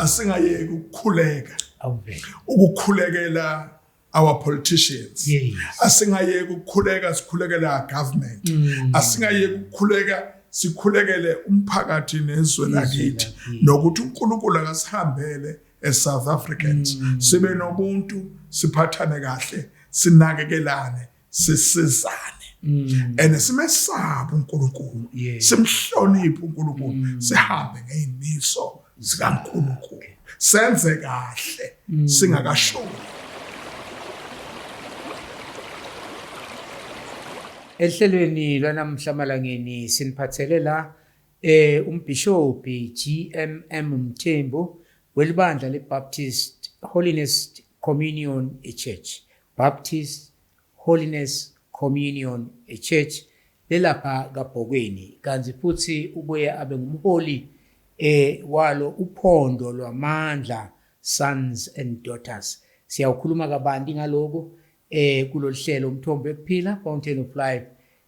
Asingayeki ukukhuleka. Awuvele. Ukukhulekela our politicians. Yes. Asingayeki ukukhuleka sikhulekela our government. Asingayeki ukukhuleka sikhulekele umphakathi nezwe lakithi nokuthi uNkulunkulu akasihambele as South Africans. Sibe nobuntu, siphathane kahle, sinakekelane, sisizane. And simesabe uNkulunkulu, simhloniphe uNkulunkulu, sihambe ngeyimiso zikaNkulunkulu, senze kahle singakashoni. Ehlelweni lwanamhla malangeni siniphathele la uMbhishobhi GMM Mthembu welibandla leBaptist Holiness Communion Church. Baptist Holiness Communion Church lelapha kaBhokweni, kanti futhi ubuye abe ngumholi walo uPhondo Lwamandla Sons and Daughters. Siyawukhuluma kabanti ngalokhu kulolu hlelo Umthombo Wekuphila, Fountain of Life,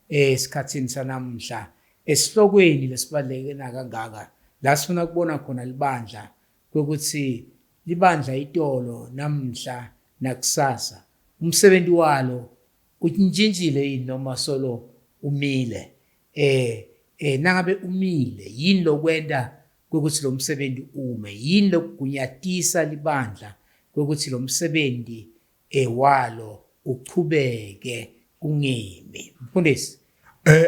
esikhathini sanamhla, esihlokweni lesibaluleke nakangaka la sifuna kubona khona libandla kwekuthi libandla itolo namhla nakusasa umsebenzi walo untshintshile yini noma solo umile. Nangabe umile, yini lokwenta kwekuthi lo msebenzi ume? Yini lokugunyatisa libandla kwekuthi lo msebenzi walo uchubeke ungemi? Mfundisi.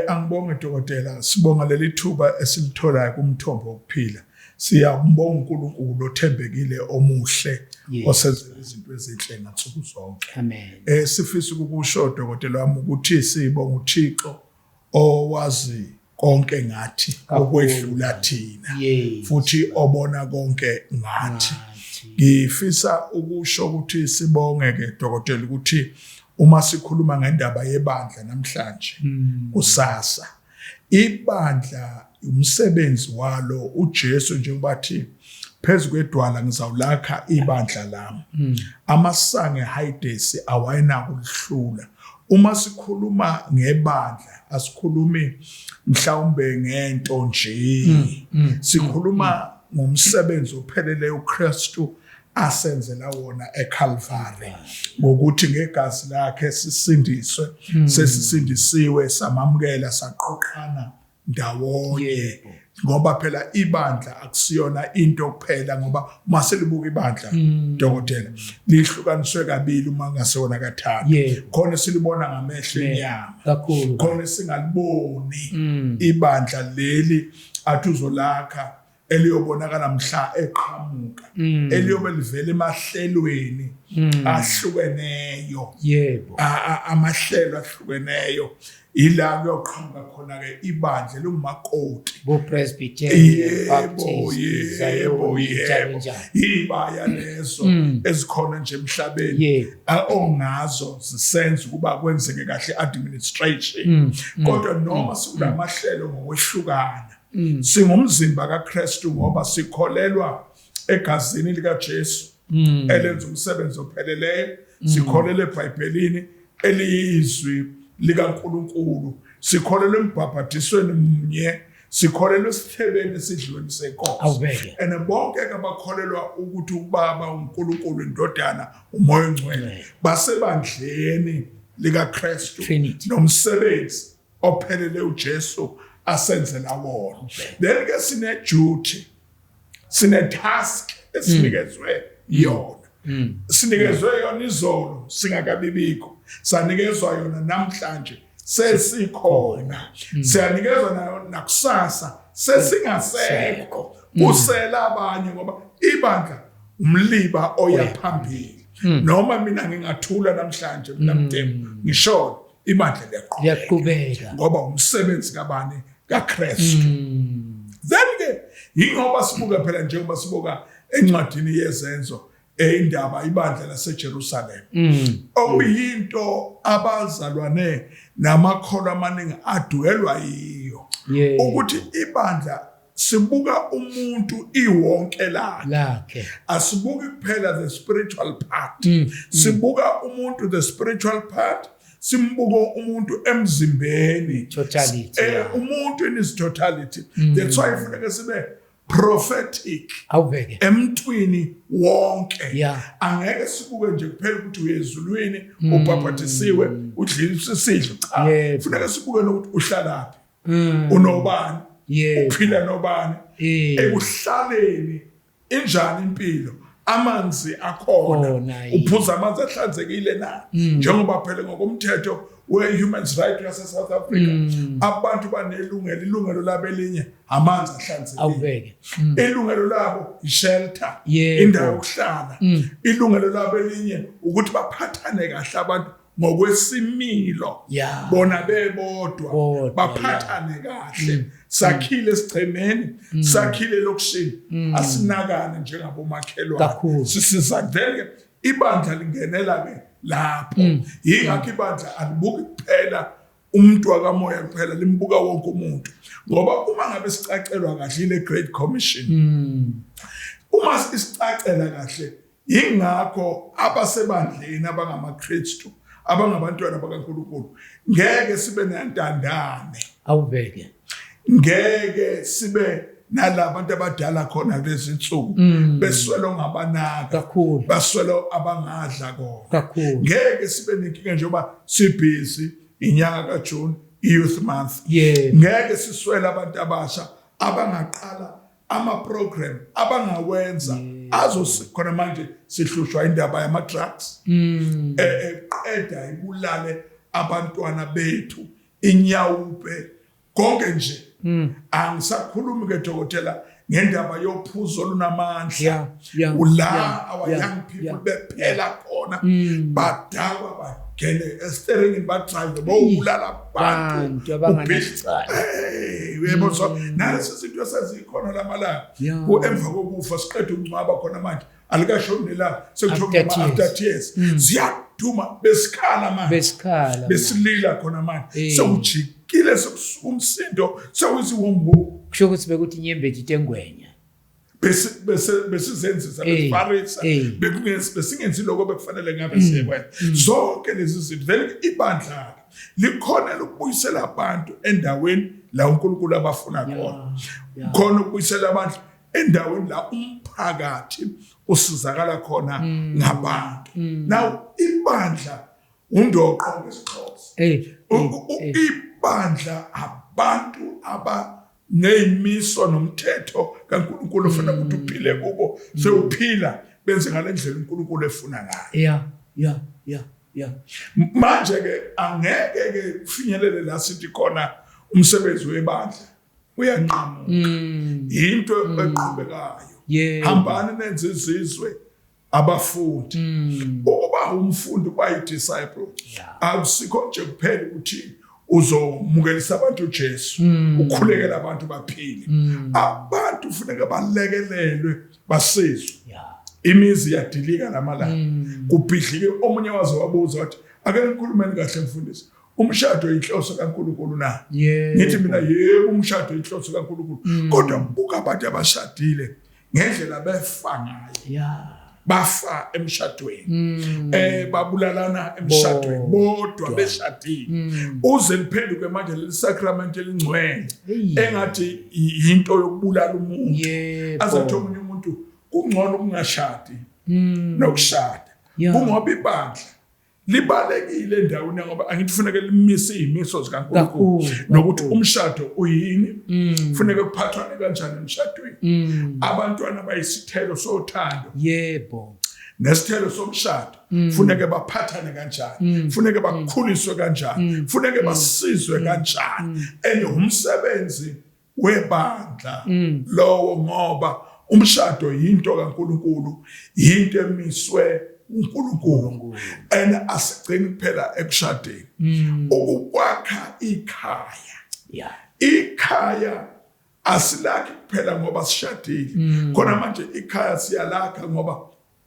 Angibonge dokotela, sibonga leli thuba esilitholayo kumthombo wokuphila. Siyambonga uNkulunkulu othembekile omuhle osenzela izinto ezinhle ngansuku zonke. Amen. Sifisa ukukusho dokotela wami ukuthi sibonga uThixo owazi konke ngathi okwedlula thina, futhi obona konke ngathi. Ngifisa ukusho ukuthi sibonge ke dokotela ukuthi uma sikhuluma ngendaba yebandla namhlanje, kusasa ibandla umsebenzi walo uJesu njengoba athi phezu kwedwala ngizawulakha ibandla lami, amasango eHayidesi awayenakulihlula. Uma sikhuluma ngebandla asikhulumi mhlawumbe ngento nje, sikhuluma ngomsebenzi ophelele uKristu asenzela wona eCalvary, ngokuthi ngegazi lakhe sisindiswe, sesisindisiwe, samamukela, saqoqana ndawonye. Ngoba phela ibandla akusiyona into kuphela, ngoba uma selibuka ibandla dokotela lihlukaniswe kabili uma kungasewona kathathu. Khona silibona ngamehlo enyama, khona singaliboni ibandla leli athi uzolakha eliyobonakala mhla eqhamuka, eliyobe livela emahlelweni ahlukeneyo. Amahlelo ahlukeneyo ila kuyoqhamuka khona ke ibandla elingumakoti, bo Presbyterian, Baptist, Zion, njalo njalo. Ibaya lezo ezikhona nje emhlabeni ongazo zisenza ukuba kwenzeke kahle administration. Kodwa noma sikulamahlelo ngokwehlukana, singumzimba kaKristu ngoba sikholelwa egazini likaJesu elenza umsebenzi opheleleyo, sikholelwa eBhayibhelini eliyizwi likaNkulunkulu, sikholelwa embhabhadisweni mnye, sikholelwa esithebeni esidlweni senkosi. And bonke abakholelwa ukuthi uBaba uNkulunkulu, iNdodana, uMoya oNgcwele basebandleni likaKristu nomsebenzi ophelele uJesu asenzela wona. Then ke sine duty, sine task esinikezwe yona. Sinikezwe yona izolo singakabibikho, sanikezwa yona namhlanje sesikhona, siyanikezwa nayo nakusasa sesingasekho, kusela abanye, ngoba ibandla umliba oya phambili. Noma mina ngingathula namhlanje, mina Mthembu ngishona, ibandla liyaqhubeka ngoba umsebenzi kabani? KaKristu. Then ke yingoba sibuka phela, njengoba sibuka encwadini yezenzo indaba ibandla laseJerusalem, okuyinto abazalwane namakholwa amaningi adwelwa yiyo, ukuthi ibandla sibuka umuntu iwonke lakhe, asibuki kuphela the spiritual part. Sibuka umuntu the spiritual part, simbuka umuntu emzimbeni. Totality. Umuntu in his totality. That's why kufuneka sibe prophetic Awuveke. Emntwini wonke. Angeke sibuke nje kuphela ukuthi uyezulwini, ubhabhatisiwe, udlile isidlo, cha. Funeka sibuke nokuthi uhlalaphi, unobani, uphila nobani, ekuhlaleni injani impilo, amanzi akhona, uphuza amanzi ahlanzekile na, njengoba phela ngokomthetho we-human right yase-South Africa abantu banelungelo, ilungelo labo elinye amanzi ahlanzekile. Awuveke. Ilungelo labo i-shelter, indawo yokuhlala. Ilungelo labo elinye ukuthi baphathane kahle abantu ngokwesimilo, bona bebodwa baphathane kahle. Sakhile esigcemeni, sakhile elokishini, asinakane njengabomakhelwane. Sisiza then ke ibandla lingenela ke lapho. Yingakho ibandla alibuki kuphela umuntu wakamoya kuphela, limbuka wonke umuntu, ngoba uma ngabe sicacelwa kahle ile Great Commission, uma isicacela kahle, ingakho abasebandleni abangamaKristu, abangabantwana bakaNkulunkulu, ngeke sibe nantandane. Awuveke. Ngeke sibe nalabantu abadala khona kulezi insuku beswele ongabanaka, baswele abangadla kona. Ngeke sibe nenkinga njengoba sibhizi inyanga kaJune, i-Youth Month. Ngeke siswele abantu abasha abangaqala ama-program abangawenza khona manje sihlushwa indaba yama-drugs, eqeda ibulale abantwana bethu, inyawupe konke nje. Angisakhulumi ke dokotela ngendaba yophuzo olunamandla, ula our young people bephela khona, badakwa, bangene esteringini, badrive, bowubulala abantu. Bantu abanganacala. Hey, uyebo, so nalezi zinto esezikhona lamalanga, emva kokufa, siqeda ukungcwaba khona manje, alikashoni nelanga, sekuthiwa After kunama after tears. Tears ziyaduma, besikhala manje, Besikhala. besilila khona manje, sekujikile, sekusuka umsindo, sekuyiziwombu. Kusho ukuthi bekuthi inyembezi tengwenya. Bese besizenzisa, besifarisa, besingenzi lokho bekufanele ngabe siyekwenza. Zonke lezi zinto vele ibandla likhona lokubuyisela abantu endaweni la uNkulunkulu abafuna khona, khona ukubuyisela abantu endaweni la umphakathi usizakala khona ngabantu. Now ibandla undoqo ngesiXhosa. Ibandla abantu abaneyimiso nomthetho kaNkulunkulu ofuna ukuthi uphile kubo, sewuphila benze ngale ndlela uNkulunkulu efuna ngayo. Manje ke angeke ke kufinyelele la sithi khona umsebenzi webandla uyanqamuka, into eqhubekayo. Hambani nenze izizwe abafundi. Ukuba umfundi, uba yi-disciple, akusikho nje kuphela ukuthi uzomukelisa abantu uJesu, ukhulekela abantu baphile. Abantu kufuneka balekelelwe, basizwe. Imizi iyadilika lamalanga, kubhidlike. Omunye waze wabuza wathi, "Ake nikhulumeni kahle mfundisi, umshado inhloso kaNkulunkulu na?" Ngithi mina, yebo, umshado inhloso kaNkulunkulu, kodwa buka abantu abashadile ngendlela befa ngayo. Bafa emshadweni, babulalana emshadweni bodwa beshadile, uze liphenduke manje leli sacrament elingcwele engathi into yokubulala umuntu. Azathi omunye umuntu kungcono ukungashadi nokushada, kungoba ibandla libalekile endaweni, ngoba angithi kufuneka limise izimiso zikaNkulunkulu nokuthi umshado uyini, kufuneka kuphathwane kanjani emshadweni, abantwana bayisithelo sothando nesithelo somshado, funeke baphathane kanjani, funeke bakhuliswe kanjani, funeke basizwe kanjani. And umsebenzi webandla lowo, ngoba umshado yinto kaNkulunkulu, yinto emiswe uNkulunkulu, and asigcini kuphela ekushadeni, ukukwakha ikhaya. Ikhaya asilakhi kuphela ngoba sishadile. Khona manje ikhaya siyalakha ngoba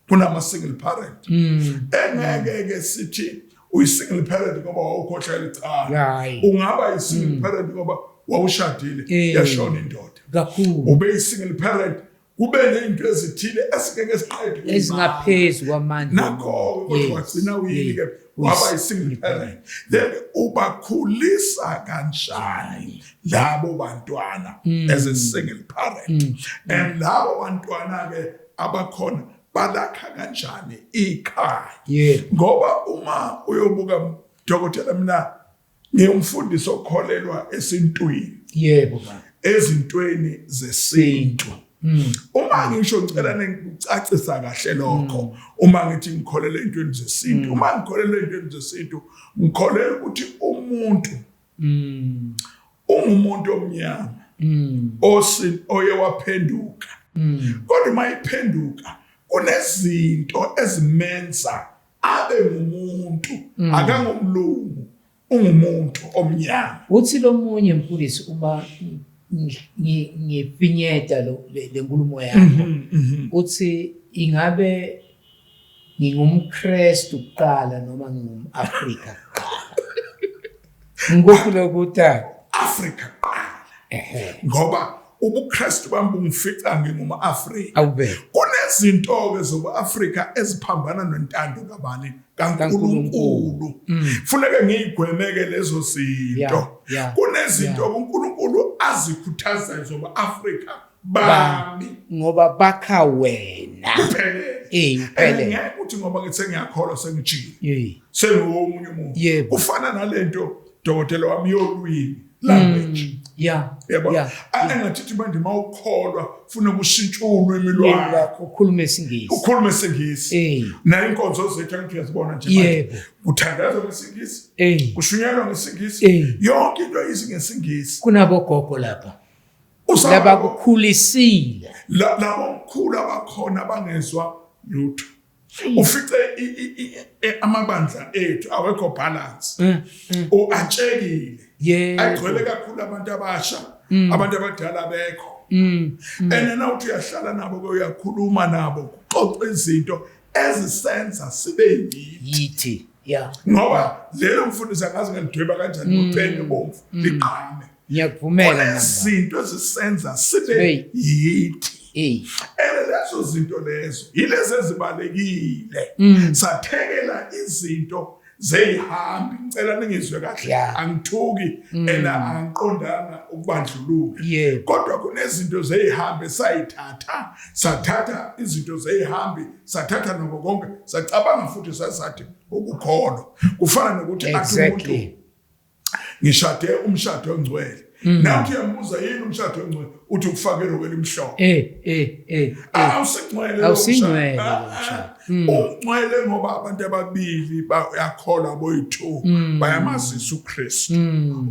kunama single parent. Engeke ke sithi uyi single parent ngoba wawukhohlakele, cha. Ungaba yi single parent ngoba wawushadile, yashona indoda. Kakhulu. Ube yi single parent. Kube nezinto ezithile esingeke siqede ukuyimaka. Ezingaphezu kwamandla. Nakho-ke kodwa wagcina uyini-ke, waba yi-single parent. Then ubakhulisa kanjani labo bantwana as a single parent? And labo bantwana-ke abakhona balakha kanjani ikhaya? Ngoba uma uyobuka, dokotela, mina ngiyumfundisi okholelwa esintwini. Yebo baba. Ezintweni zesintu. Uma ngisho, ngicela ningicacisa kahle lokho. Uma ngithi ngikholelwa ezintweni zesintu, uma ngikholelwa ezintweni zesintu, ngikholelwa ukuthi umuntu ungumuntu omnyama osin oye waphenduka. Kodwa uma iphenduka, kunezinto ezimenza abe ngumuntu, akangumlungu, ungumuntu omnyama. Uthi lo munye mfundisi, uma ngifinyeta lo le nkulumo yakho, uthi ingabe ngingumKristu kuqala noma ngingumAfrika kuqala? Ngikuphi lokuta? Afrika kuqala. Ngoba ubuKristu bami bungifica nginguma-Afrika. Awube. Kunezinto-ke zobu-Afrika eziphambana nentando kabani? KaNkulunkulu. Funeke ngiyigwemeke lezo zinto. Kunezinto uNkulunkulu azikhuthazayo zobu-Afrika bami. Ngoba bakha wena. Kuphelele. Uphelele. Ngeke uthi ngoba ngithi sengiyakholwa sengijile. Sengiwomunye umuntu. Kufana nalento, dokotela wami, yolwimi, language. Yabo. Engathithi manje mawukholwa funa kushintshe ulwimi lwakho. Ukhulume isiNgisi. Ukhulume isiNgisi. Nayo inkonzo zethu, angithi uyazibona nje manje. Kuthandazwa ngesiNgisi. Kushunyelwa ngesiNgisi. Yonke into izi ngesiNgisi. Kunabogogo lapha. Labakukhulisile. Labo mkhulu abakhona bangezwa lutho. Ufice amabandla ethu awekho balance. Uatshekile. Agcwele kakhulu abantu abasha, abantu abadala bekho. And na uthi uyahlala nabo ke, uyakhuluma nabo, kuxoxa izinto ezisenza sibe yithi. Yithi. Ngoba lelo mfundisi angazi ngalidweba kanjani ngopende bomvu liqhame. Ngiyakuvumela namba. Kunezinto ezisenza sibe Sibe yithi. Ene lezo zinto lezo yilezi ezibalekile. Sathekela izinto zeyihambi, ngicela ningizwe kahle. Angithuki ena angiqondanga ukubandlulula. Kodwa kunezinto zeyihambi sayithatha, sathatha izinto zeyihambi, sathatha noko konke, sacabanga futhi sasathi ukukholwa. Kufana nokuthi athi umuntu ngishade umshado ongcwele. Nathi uyambuza yini umshado ongcwele, uthi ukufaka iroko elimhlophe. Awusingcwele lo Awusingcwele mshado. lo mshado. Ungcwele ngoba abantu ababili bayakholwa boyi-2, bayamazisa uKristu.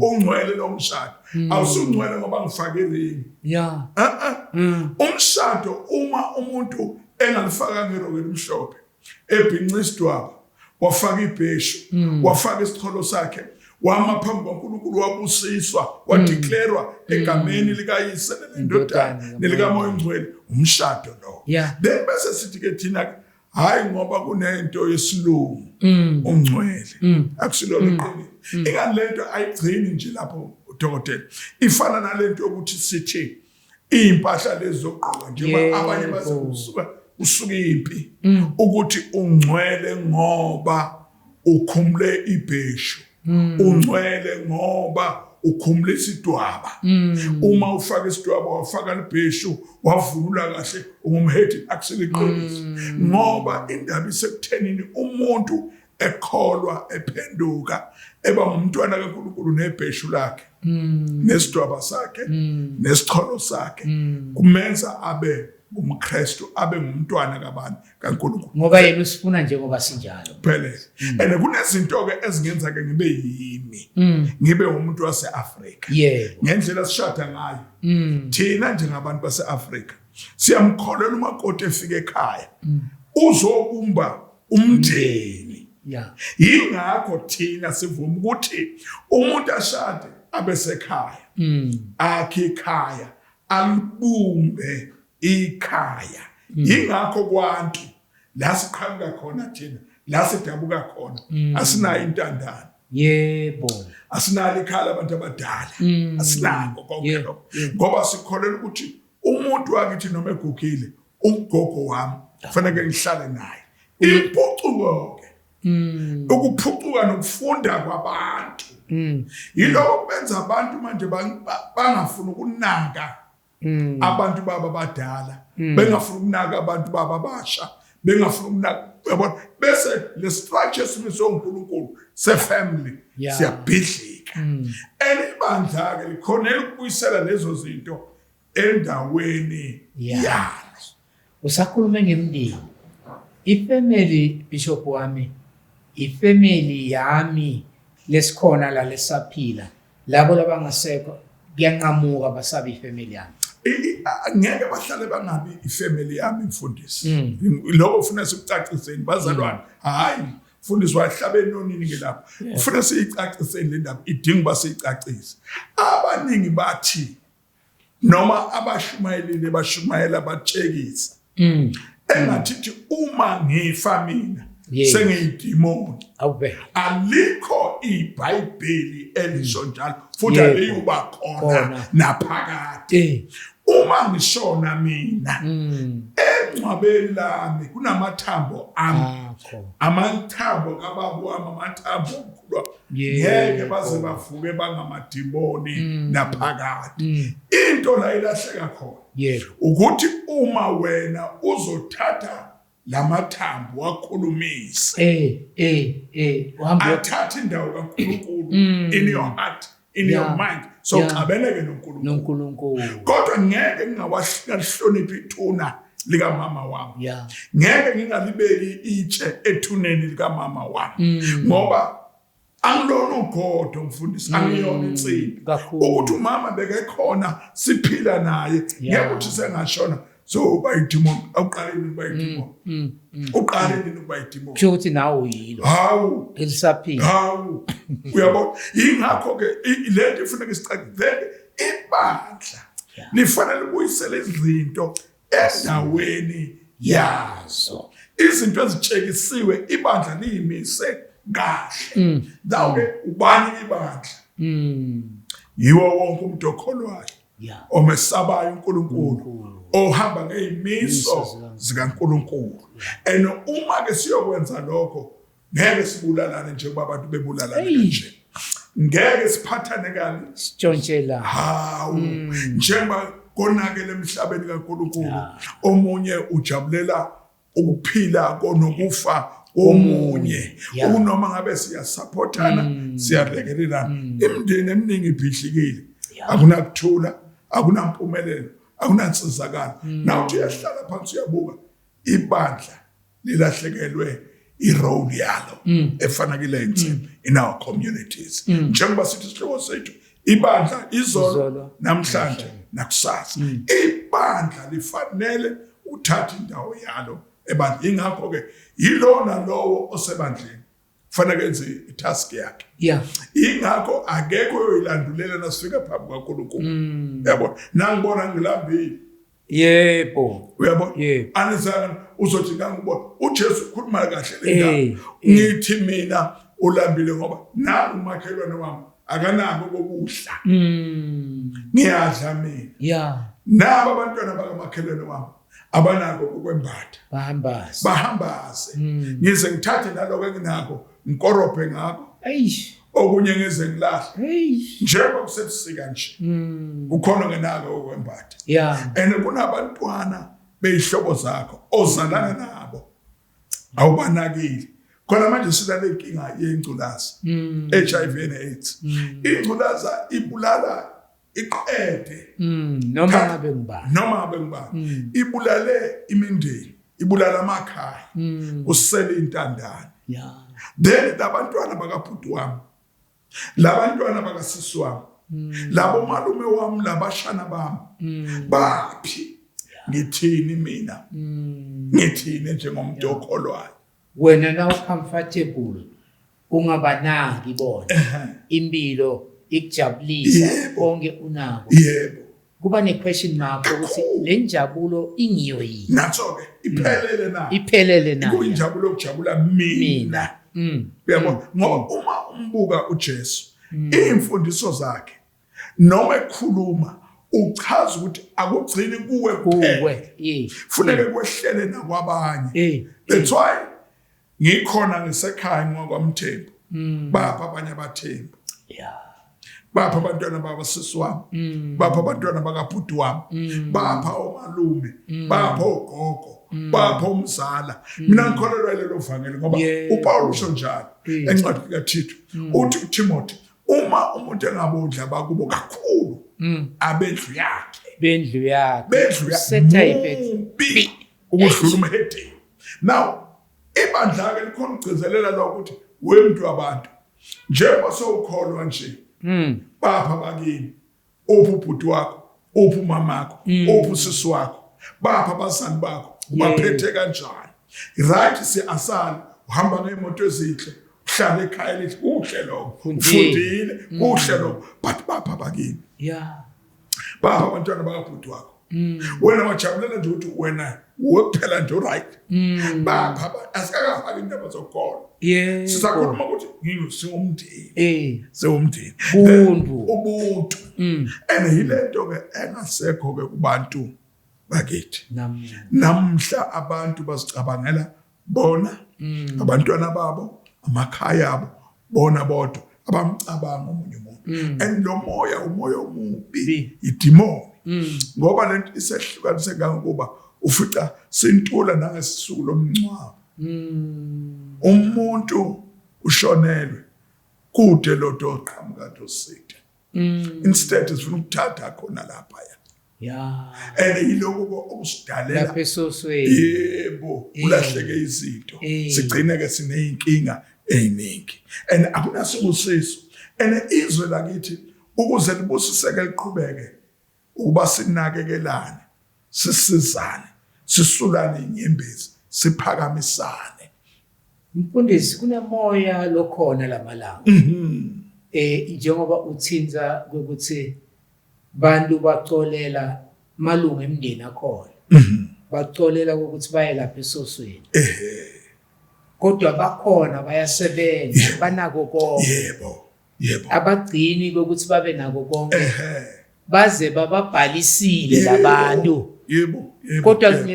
Ungcwele lo mshado. Awusungcwele ngoba ngifake iringi. Umshado, uma umuntu engalifakanga iroko elimhlophe, ebhinca isidwaba, wafaka ibheshu, wafaka isicholo sakhe, wama phambi kwaNkulunkulu, wabusiswa, wadeclarewa egameni likaYise nelendodana Indodana, nelikaMoya oNgcwele, umshado lo. Then bese sithi ke thina hayi, ngoba kunento yesilungu, ungcwele. Akusilona iqiniso. Ingani lento ayigcini nje lapho, dokotela, ifana nalento yokuthi sithi iy'mpahla lezi zokugqoka njengoba abanye baze kusuka kusuka impi ukuthi ungcwele ngoba ukhumule ibheshu, ungcwele ngoba ukhumule isidwaba. Uma ufaka isidwaba, wafaka libheshu, wavunula kahle, ungumhedi. Akusiliqiniso, ngoba indaba isekuthenini umuntu ekholwa, ephenduka, eba ngumntwana kaNkulunkulu, nebheshu lakhe nesidwaba sakhe nesicholo sakhe kumenza abe ngumKristu, abe ngumntwana kabani? KaNkulunkulu. Ngoba yena usifuna njengoba sinjalo. Phelele. And kunezinto ke ezingenza ke ngibe yimi, ngibe umuntu waseAfrika ngendlela sishada ngayo. Thina njengabantu baseAfrika siyamkholela umakoti efika ekhaya uzobumba umndeni. Yingakho thina sivuma ukuthi umuntu ashade abe sekhaya, akhe ikhaya, alibumbe ikhaya. Yingakho kwantu la siqhamuka khona thina, la sidabuka khona, asinayo intandane. Asinalo ikhala abantu abadala, asinako konke lokho, ngoba sikholelwa ukuthi Umuntu wakithi noma egugile, ugogo wami kufanele ngihlale naye. Impucuko ke. Ukuphucuka nokufunda kwabantu. Yiloko kubenza abantu manje bangafuni ukunaka abantu baba abadala, bengafuni ukunaka abantu baba abasha, bengafuni ukunaka, uyabona, bese le structure esimiswe uNkulunkulu se family siyabhidlika. And ibandla ke likhonela ukubuyisela lezo zinto endaweni yalo. Usakhulume ngemndeni, ifamily, Bishop wami, ifamily yami lesikhona la lesaphila, labo labangasekho kuyanqamuka, basabe ifamily yami. Ngeke bahlale bangabi ifamily yami, mfundisi. Lokho ufuna sikucaciseni, bazalwane. Hayi mfundisi, wahlaba enonini ke lapho. Ufuna siyicaciseni le ndaba, idinga uba siyicacise. Abaningi bathi noma abashumayelile bashumayela batshekisa engathithi uma ngifa mina sengiyidimoni. Awube. Alikho iBhayibheli elisho njalo, futhi aliyuba khona Khona. naphakade. Uma ngishona mina, engcwabeni lami kunamathambo ami, Akho. amathambo kababa wami, amathambo omkhulu wami. Ngeke baze bavuke bangamadimoni naphakade. Into la ilahleka khona ukuthi uma wena uzothatha lamathambo wakhulumise, Uhambe athathe indawo kaNkulunkulu in your heart, in your mind, so xabeleke noNkulunkulu. NoNkulunkulu. Kodwa ngeke ngingawahloniphi ithuna likamama wami, ngeke ngingalibeki itshe ethuneni likamama wami, ngoba angilona ugodo, mfundisi, angiyona insimbi. Kakhulu. Ukuthi umama bekekhona siphila naye, ngeke uthi sengashona so uba yidimoni. Awuqale nini ukuba yidimoni? Uqale nini ukuba yidimoni? Kusho ukuthi nawe uyilo Hawu. elisaphila. Hawu, uyabona, ingakho ke lento ifuneka isicace. Then ibandla lifanele libuyisele izinto endaweni yazo, izinto ezitshekisiwe ibandla liyimise kahle. Now ke, ubani ibandla? Yiwo wonke umuntu okholwayo, omesabayo uNkulunkulu, ohamba ngeyimiso Imiso zikaNkulunkulu. And uma ke siyokwenza lokho, ngeke sibulalane njengoba abantu bebulalana kanje, ngeke siphathane kabi, Sitshontshela. Hawu, njengoba konakele emhlabeni kaNkulunkulu, omunye ujabulela ukuphila konokufa komunye. Ukunoma ngabe siyasupportana, siyalekelelana, imindeni eminingi ibhidlikile, akunakuthula, akunampumelelo, akunansizakalo. Nawuthi uyahlala phansi uyabuka, ibandla lilahlekelwe irole yalo efanakile in our communities, njengoba sithi isihloko sethu ibandla izolo, Izolo, namhlanje nakusasa. Ibandla lifanele uthathe indawo yalo ebandla. Ingakho ke yilona lowo osebandleni kufanele enze itask yakhe. Ingakho akekho oyoyilandulela nasifika phambi kaNkulunkulu. Yabo, nangibona ngilambile, uyabona, anizange uzothi ngangibona uJesu ukhuluma kahle le ndaba. Ngithi mina ulambile ngoba nangu umakhelwane wami akanako kokudla, ngiyadla mina. Nabo abantwana bakamakhelwane wami abanako ukwembatha, Bahambaze. Bahambaze. Ngize ngithathe naloko enginako ngikorobhe ngakho, Eish. okunye ngize ngilahle. Eish. Njengoba kusebusika nje, kukhona ongenako ukwembatha, and kunabantwana beyihlobo zakho ozalana nabo awubanakile. Khona manje sinale nkinga yengculaza, HIV and AIDS. Ingculaza ibulala iqede. Noma ngabe ngubani. Noma ngabe ngubani. Ibulale imindeni, ibulala amakhaya, kusele intandane. Then labantwana bakabhuti wami, labantwana bakasisi wami, labo malume wami, labashana bami baphi? Ngithini mina? Ngithini njengomuntu okholwayo? Wena na comfortable ungabanaki bona, impilo ikujabulisa, konke unako, kuba ne question mark ukuthi le njabulo ingiyo yini? Natso ke, iphelele na? Iphelele na? Kuyinjabulo yokujabula mina. Uyabona, ngoba uma umbuka uJesu, iy'mfundiso zakhe noma ekhuluma. Uchaza ukuthi akugcini kuwe kuphela. Kuwe. Eh. Funeke kwehlele nakwabanye. Eh. That's why ngikhona ngisekhaya ngwakwamthembu. Bapha abanye abathembu. Yeah. Bapha abantwana bakasisi wami. Bapha abantwana bakabhuti wami. Bapha omalume. Bapha ogogo. Bapha umzala. Mina ngikholelwa lelo vangeli ngoba uPaul usho njalo encwadini kaThithu. Uthi uTimothy uma umuntu engabondla abakubo kakhulu abendlu yakhe. Bendlu yakhe. Bendlu Setha effect. yakhe. Ukudlula umhedeni. Now ibandla ke likhona ukugcizelela lokho ukuthi wemntu wabantu njengoba sowukholwa nje bapha bakini, uphi ubhuti wakho, uphi umamakho, uphi usisi wakho, bapha abazali bakho, ubaphethe kanjani? Right, siyasala uhamba ngemoto ezinhle, uhlala ekhaya elihle, kuhle lokho, Ufundile. ufundile, kuhle lokho, but bapha bakini, bapha abantwana bakabhuti wakho. Wena wajabulela nje ukuthi wena uwe kuphela nje right. Bapha asikakafaki indaba zokukholwa. Sisakhuluma ukuthi ngingusingumndeni. Sewumndeni. Ubuntu. Ubuntu. And yilento ke engasekho ke kubantu bakithi. Namuhla. Namhla abantu bazicabangela bona, abantwana babo, amakhaya abo, bona bodwa, abamcabanga omunye umuntu. And lo moya umoya omubi, idemon. Ngoba lento isehlukanise kangokuba ufica sintula nangesisuku lomncwabo. Umuntu ushonelwe kude lodwa oqhamuka tosita. Instead sifuna ukuthatha khona lapha ya. And yiloko okusidalela lapha esosweni. Yebo, ulahleke izinto. Sigcine ke sineyinkinga eziningi. And akunasibusiso. And izwe lakithi ukuze libusiseke liqhubeke ukuba sinakekelane, sisizane, sisulane inyembezi, siphakamisane. Mfundisi, kunemoya lokhona lamalanga. Njengoba uthinta ukuthi bantu bacolela malungu emndeni akhona. Bacolela ukuthi baye lapha esosweni. Kodwa bakhona bayasebenza, banako konke. Yebo. Yebo. Abagcini kokuthi babe nako konke. Baze bababhalisile labantu. Yebo, yebo. Kodwa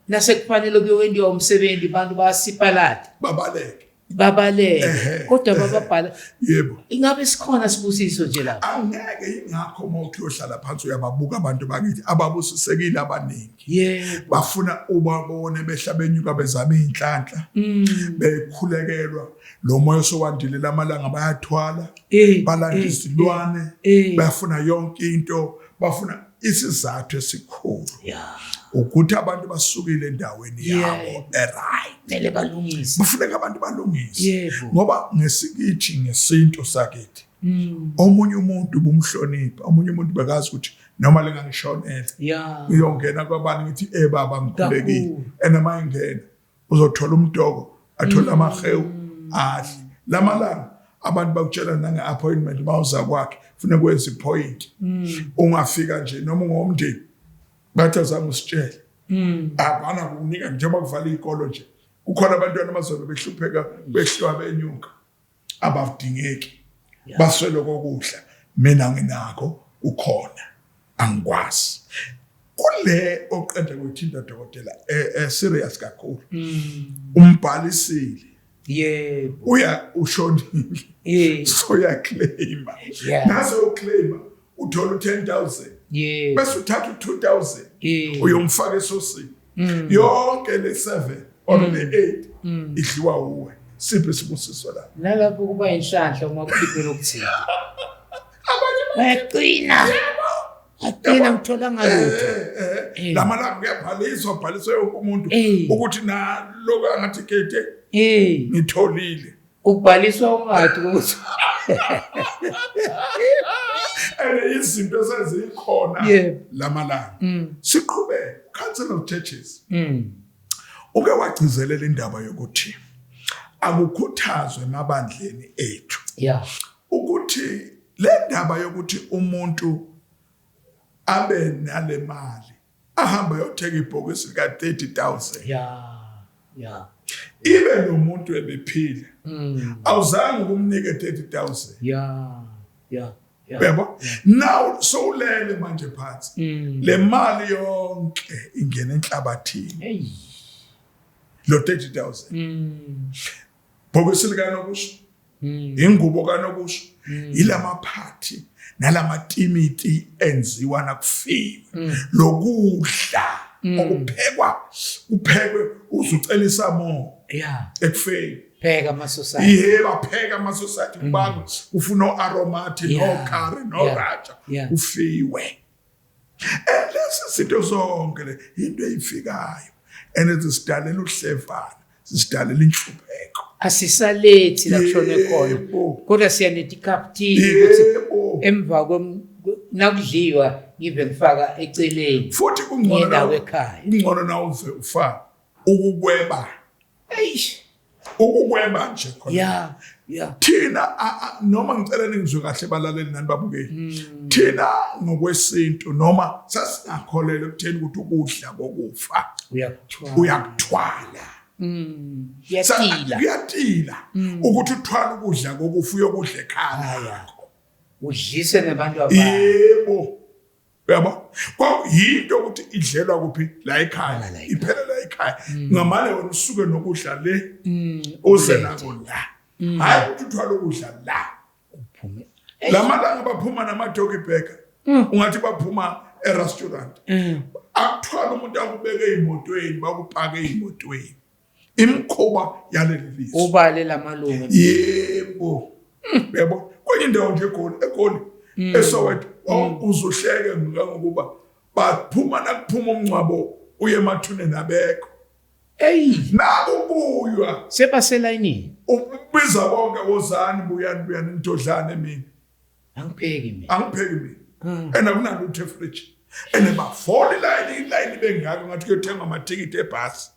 nasekufanele kuyokwenziwa umsebenzi abantu bayasipalata. Babaleke. Babaleke. Kodwa bababhala. Yebo. Ingabe sikhona sibusiso nje lapha? Angeke, ingakho uma uthi uyohlala phansi uyababuka abantu bakithi ababusisekile abaningi. Yebo. Bafuna ubabone behla benyuka bezama inhlanhla. Bekhulekelwa lo moya osowandile lamalanga bayathwala. Balanda izilwane, bafuna yonke into, bafuna isizathu esikhulu. Ukuthi abantu basukile endaweni yabo eright. Kumele balungise. Kufuneka abantu balungise. Ngoba ngesikithi ngesintu sakithi. Omunye umuntu ubumhlonipha, omunye umuntu bekazi ukuthi noma lengangishonela. Ngiyongena kwabani ngithi baba ngikhulekile. And mayingena uzothola umdoko, athola amahewu adle. Lamalanga abantu bakutshela nange appointment mawuza kwakhe ufuna kwenza ipoint. Ungafika nje noma ungomndeni bathi azange usitshele. Abana kunika njengoba kuvala izikolo nje. Kukhona abantwana abazobe behlupheka behliwa benyuka. Abadingeki. Baswele kokudla. Mina nginakho ukhona. Angikwazi. Kule oqeda kuyithinta dokotela serious kakhulu. Umbhalisile. Yebo. Uya ushonile. So ya claima. Naso uclaima uthola 10,000. Yebo. Bese uthatha 2,000. Uyomfaka esosini. Yonke le 7 or le 8 idliwa uwe. Siphe sibusiso la. Nalapho kuba inhlanhla uma ukhiphela ukuthini. Bayaqina. Aqina ngithola ngalutho. Lamalanga kuyabhaliswa, bhaliswe yonke umuntu ukuthi naloku angathi kete ngitholile. Ukubhaliswa ungathi ukuthi ene izinto esezikhona lamalanga. Siqhubeke Council of Churches. Uke wagcizelela indaba yokuthi akukhuthazwe emabandleni ethu. Ukuthi le ndaba yokuthi umuntu abe nale mali ahambe ayothenga ibhokisi lika 30,000. Ibe nomuntu ebephila. Awuzange ukumnike 30,000. Uyabo? Now sowulele manje phansi. Le mali yonke ingena enhlabathini. Hey. Lo 30000. Bhokisi likanokusho. Ingubo kanokusho. Ilamaphathi nalamatimiti enziwa nakufiwe. Lokudla okuphekwa kuphekwe uzucelisa mo. Ekufeni. Pheka ama society. Yebo, apheka ama society kubanga ufuna o-aromatic, no curry, no raja. Ufiwe. And lezi zinto zonke le into eyifikayo and zisidalela uhlevana, zisidalela inhlupheko. Asisalethi la kushone khona. Kodwa siyanethi ikhaphithini ukuthi emva nakudliwa ngive ngifaka eceleni. Futhi kungcono ekhaya. Kungcono na uve ufa ukukweba. Eish. Ukukweba nje khona. Yeah. Thina noma ngicela ningizwe kahle balaleli nani babukeli. Thina ngokwesintu noma sasingakholelwa ekutheni ukuthi ukudla kokufa uyakuthwala. Uyakuthwala. Kuyatila. Kuyatila ukuthi uthwala ukudla kokufa uyokudla ekhaya. Udlise nabantu abanye. Yebo. Uyabo? Kwakuyinto ukuthi idlelwa kuphi la ekhaya. Iphela la ekhaya. Ngamane wena usuke nokudla le. Uze nako la. Hayi ukuthi uthwala ukudla la. Uphume. Lamalanga baphuma nama-doggy bag. Ungathi baphuma e-restaurant. Akuthwala umuntu akubeke ey'motweni, bakupake ey'motweni. Imikhuba yaleli lizwe. Ubale lamalungu. Yebo. Yebo. Kwenye indawo nje eGoli, eSoweto, uzuhleke ngokuba baphuma nakuphuma umngcwabo uye emathuneni abekho. Hey, nakubuywa sebaselayinini. Ubiza bonke wozani buyani buyani nitodlane mina. Angipheki mina. Angipheki mina. And akunalutho efridge. And bafola ilayini bengaka ngathi kuyothenga amathikithi ebhasi.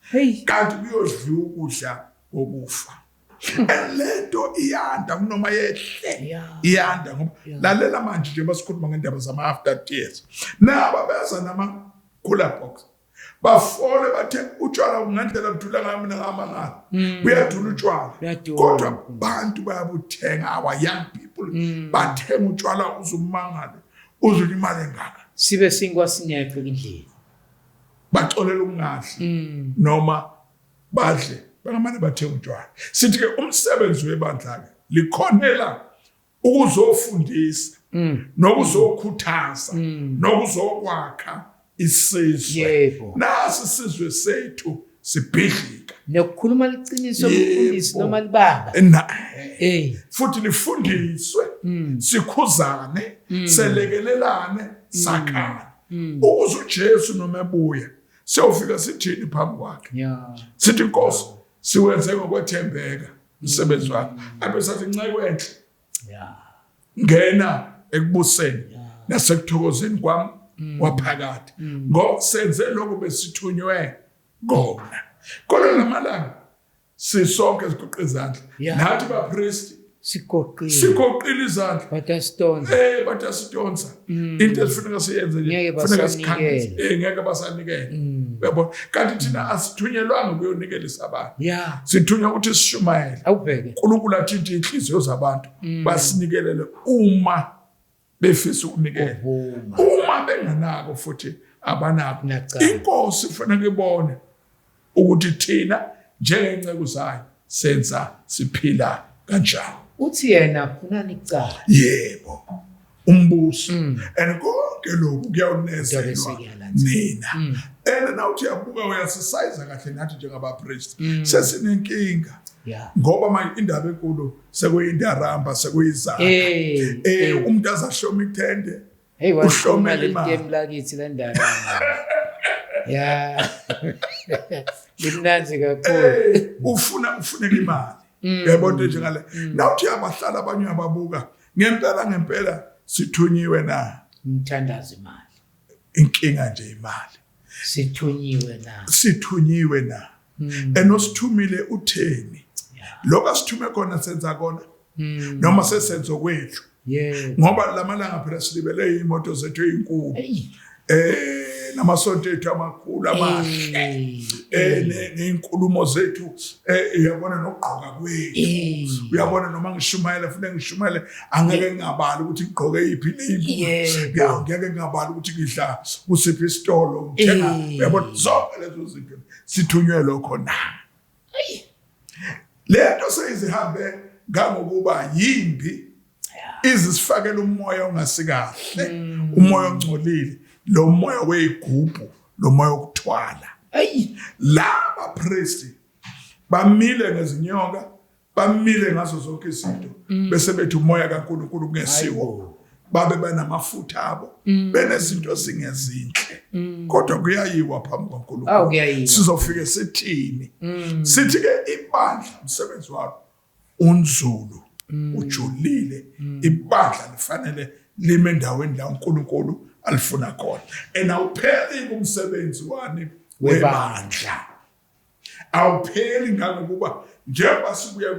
Kanti kuyodliwa ukudla kokufa. And lento iyanda kunoma yehle. Iyanda ngoba lalela manje nje basikhuluma ngendaba zama after tears. Naba beza nama cooler box. Bafole bathe utshwala ngendlela budula ngayo mina ngamangala. Buyadula utshwala. Kodwa abantu bayabuthenga, our young people bathenga utshwala uzumangale uzula imali engaka. Sibe sinkwa sineqe endlini. Baxolela ukungadli noma badle bangamane bathenga utshwala. Sithi ke umsebenzi webandla ke likhonela ukuzofundisa nokuzokhuthaza nokuzokwakha isizwe. Nasi isizwe sethu sibhidlika. Nokukhuluma liqiniso mfundisi noma libaba. Futhi lifundiswe, sikhuzane, selekelelane, sakhane. Ukuze uJesu noma ebuya siyofika sithini phambi kwakhe. Sithi Nkosi siwenze ngokwethembeka umsebenzi wakho. Abe sathi nceku enhle. Ngena ekubuseni nasekuthokozeni kwami kwaphakade. Ngoba senze lokho besithunywe kona. Kodwa lamalanga sisonke sigoqe izandla. Nathi bapristi sigoqile izandla. Batasitonza. Batasitonza. Into esifuneka siyenze nje, kufuneka sikhangise. Ngeke basanikele. Uyabona? Kanti thina asithunyelwanga ukuyonikelisa abantu. Sithunywa ukuthi sishumayele. Awubheke. uNkulunkulu atshintshe inhliziyo zabantu, basinikelele uma befisa ukunikela. Uma benganako futhi abanako. Inkosi kufanele ibone ukuthi thina njengenceku zayo senza siphila kanjani. Uthi yena funani kucala. Yebo. Umbuso. And konke lokhu kuyawunezelwa nina. And now uthi uyabuka uyasisayiza kahle nathi njengabapriest. Sesinenkinga. Ngoba manje indaba enkulu sekuyindaramba, sekuyizaka. Umuntu azahloma ithende. Hey, wahloma litemu lakithi le ndaba. Limnandi kakhulu. Ufuneka imali. Uyabona into njengale. Nawuthi abahlala abanye ababuka ngempela ngempela sithunyiwe na? Umthandazo imali. Inkinga nje imali. Sithunyiwe na? Sithunyiwe na? Enosithumile utheni? Lokho asithume khona senza kona. Noma sesenzo kwethu. Ngoba lamalanga phela silibele imoto zethu ezinkulu. Namasonto ethu amakhulu amahle, nezinkulumo zethu, uyabona nokugqoka kwethu, uyabona noma ngishumayela futhi ngishumayele angeke ngingabali ukuthi ngigqoke yiphi label, ngeke ngingabali ukuthi ngidla kusiphi isitolo ngithenga, uyabona zonke lezo zinto sithunywe lokho na. Lento seyizihambe ngangokuba yimbi, izisifakela umoya ongasikahle, umoya ongcolile, lo moya weyigubhu, lo moya wokuthwala. Laba priest bamile ngezinyoka, bamile ngazo zonke izinto, bese bethi umoya kaNkulunkulu kungesiwo. Babe banamafutha abo, benezinto ezingezinhle, kodwa kuyayiwa phambi kukaNkulunkulu. Sizofike sithini? Sithi ke ibandla umsebenzi walo unzulu, ujulile. Ibandla lifanele lime endaweni la uNkulunkulu alifuna khona, and awupheli kumsebenzi wani webandla, awupheli ngangokuba njengoba sibuya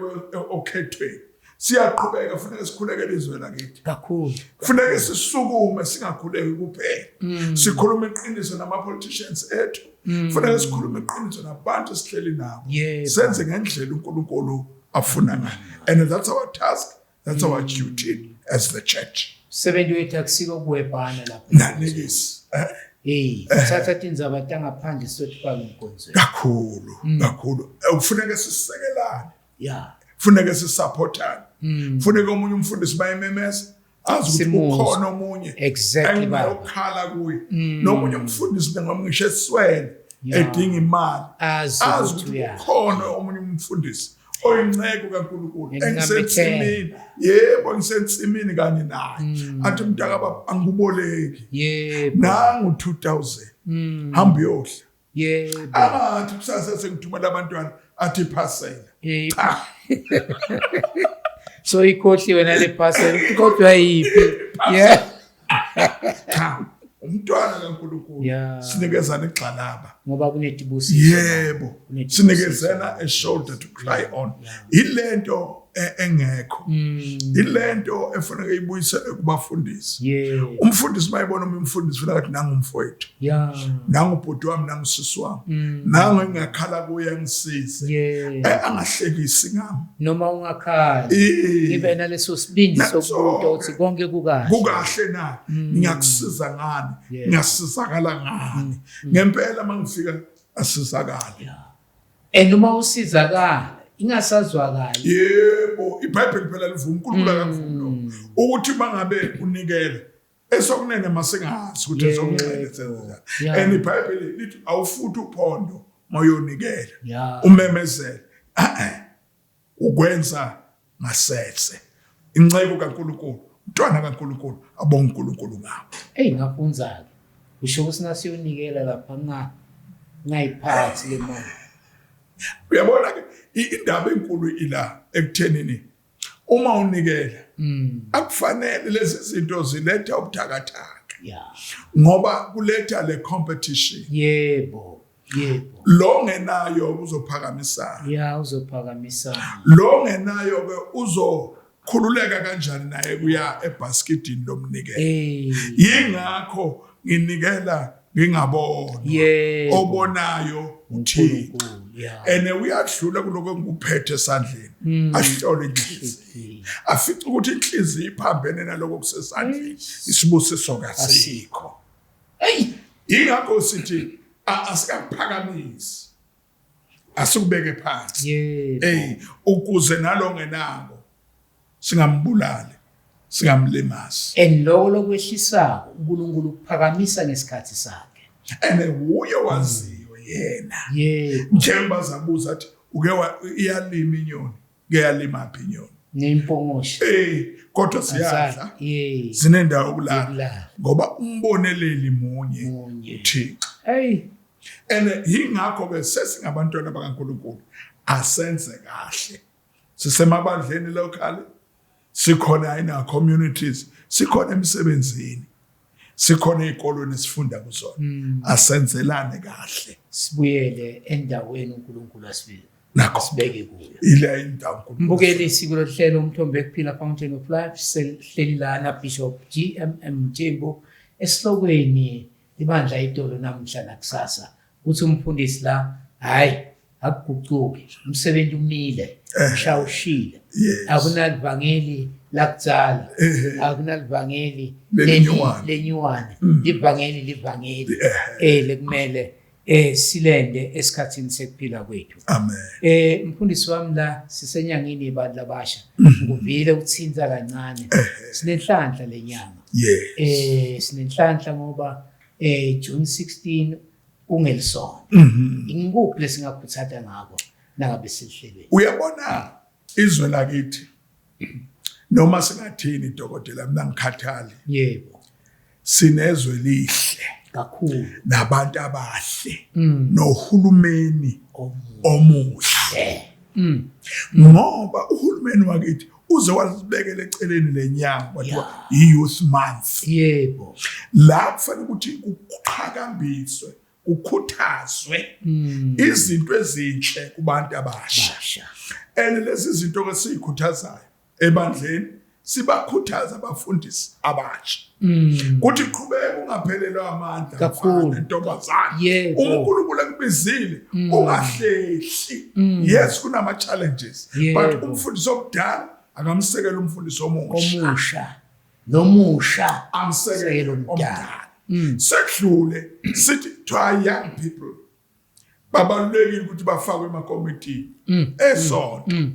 okhethweni siyaqhubeka. Kufuneka sikhulekele izwe lakithi kakhulu, kufuneka sisukume, singakhuleki kuphela, sikhulume iqiniso nama-politicians ethu, kufuneka sikhulume iqiniso nabantu esihleli nabo, senze ngendlela uNkulunkulu afuna ngayo, and that's our task, that's our duty as the church. Umsebenzi wethu akusiko kuwebhana lapha. Nanikisi. Hey, thatha tindzaba tangaphandle sizotifaka enkonzweni. Kakhulu, kakhulu. Kufuneka sisekelane. Kufuneka sisupportane. Kufuneka omunye umfundisi bayememeza azi ukuthi kukhona omunye engiyokhala kuye. Nomunye umfundisi bengamngisho eswele edinga imali, azi ukuthi kukhona omunye umfundisi oyinceko kaNkulunkulu engisensimini, yebo, ngisensimini kanye naye, athi mntaka baba angikuboleki, yebo, nangu 2000, hamba uyodla. Yebo angathi kusasa sengithumela abantwana athi phasela. Cha. So ikhohliwe nale parcel, kodwa yiphi? Yeah. Cha, umntwana kaNkulunkulu, sinikezana igxalaba ngoba kunetibusiso. Yebo, sinikezana a shoulder to cry on. Ilento engekho, ilento efuneka ibuyiselwe kubafundisi. Umfundisi mayibona omunye umfundisi funeka athi nangu umfowethu, nangu ubhuti wami, nangu sisi wami, nangu engingakhala kuye angisize, angahlekisi ngami. Noma ungakhali, ibe naleso sibindi sokubuta ukuthi konke kukahle. Kukahle na? Ngingakusiza ngani? Ngingasizakala ngani ngempela? Mangifika asizakale. And uma usizakala ingasazwakali. Yebo, iBhayibheli phela livuma, uNkulunkulu akavumi lokho, ukuthi mangabe unikela esokunene masingazi ukuthi esokunxele senza njani. And iBhayibheli lithi awufuthi uphondo moyonikela, umemezele, eh ukwenza ngasese. Inceko kaNkulunkulu, umntwana kaNkulunkulu abonga uNkulunkulu ngawo. Eyi, ngafunza-ke, kusho ukuthi nasiyonikela lapha ngayiphathi le mali. Uyabona ke, indaba enkulu ila ekuthenini uma unikela akufanele lezi zinto ziletha ubuthakathaka, ngoba kuletha le competition. yebo yebo Lo ngenayo uzophakamisana. Ya, uzophakamisana. Lo ngenayo ke uzokhululeka kanjani naye kuya ebhaskidini lomnikelo? Yingakho nginikela ngingabonwa, obonayo uThixo. uNkulunkulu, ya. Ene uyadlula kuloko engikuphethe esandleni, ahlole inhliziyo, afice ukuthi inhliziyo iphambene naloko kusesandleni, isibusiso kasikho. Hey. Ingakho sithi asikakuphakamisi, asikubeke phansi, ukuze nalongenako singambulali, singamlimazi. And lokho lokwehlisako uNkulunkulu ukuphakamisa ngesikhathi sakhe. Ene wuye waziyo yena. Njengoba zabuza athi uke iyalima inyoni, ke yalima phi inyoni? Nempongoshe. Kodwa siyadla, zinendawo yokulala, Yokulala. Ngoba umboneleli munye, Munye. uThixo. Hey. And yingakho ke sesingabantwana bakaNkulunkulu asenze kahle. Sisemabandleni local, sikhona in our communities, sikhona emsebenzini, sikhona ezikolweni esifunda kuzona, asenzelane kahle. Sibuyele endaweni uNkulunkulu asibeke Nakho sibeke kuyo. Ile indawo uNkulunkulu. Mbukeli, sikulo hlelo Umthombo Ekuphila, Fountain of Life, sehleli lana Bishop GMM Mthembu esihlokweni. Libandla itolo namuhla nakusasa. Uthi umfundisi la, hayi akugucuki, umsebenzi umile, ushawushile. Akunalivangeli lakudzala, akunalivangeli lenyuwane. Livangeli livangeli lekumele silende esikhathini sekuphila kwethu. Amen. Mfundisi wami la sisenyangeni yebantu labasha. Nguvile uthinta kancane. Sinenhlanhla lenyanga. Yes. Sinenhlanhla ngoba June 16 ungelisonto. Ingikuphi lesingakhuthatha ngako nangabe sihlelweni? Uyabona izwe lakithi noma singathini dokotela, mina ngikhathali. Yebo. Sinezwe lihle kakhulu nabantu abahle nohulumeni omuhle. Ngoba uhulumeni wakithi uze wazibekela eceleni lenyanga kwathiwa i-youth month. Yebo. La kufanele ukuthi kuqhakambiswe, kukhuthazwe izinto ezinhle kubantu abasha. And lezi zinto ke sizikhuthazayo ebandleni, sibakhuthaza abafundisi abasha kuthi qhubeka ungaphelelwa amandla kakhulu ntombazane, uNkulunkulu ekubizile ungahlehli. Yes, kunama challenges, but umfundisi omdala akamsekela umfundisi omusha, omusha nomusha amsekele omdala. Sekudlule sithi to our young people, babalulekile ukuthi bafakwe emakomitini esonto,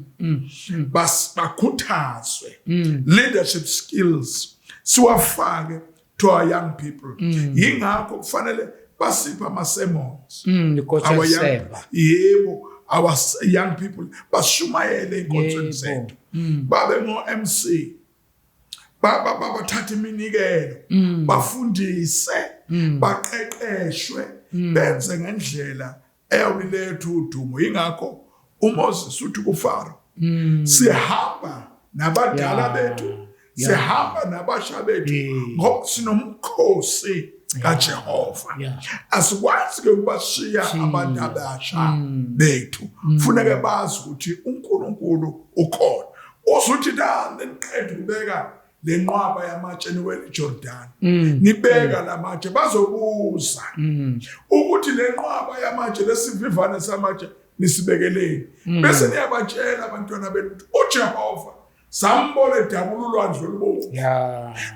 bakhuthazwe leadership skills, siwafake to our young people. Yingakho kufanele basiphe ama sermons our young, yebo, our young people bashumayele enkonzweni zethu, babe ngo MC, bathatha iminikelo, bafundise, baqeqeshwe, benze ngendlela eyawuletha udumo. Ingakho uMoses uthi kuFaro, sihamba nabadala bethu, sihamba nabasha bethu, ngoba sinomkhosi kaJehova. Asikwazi ke ukubashiya abantu abasha bethu. Funeke bazi ukuthi uNkulunkulu ukhona. Uzuthi nani niqeda ukubeka lenqwaba yamatshe niwele iJordan, nibeka lamatshe, bazobuza ukuthi lenqwaba yamatshe, lesivivane samatshe nisibekeleni. Bese niyabatshela abantwana benu ukuthi uJehova sambona edabula ulwandle olubomvu,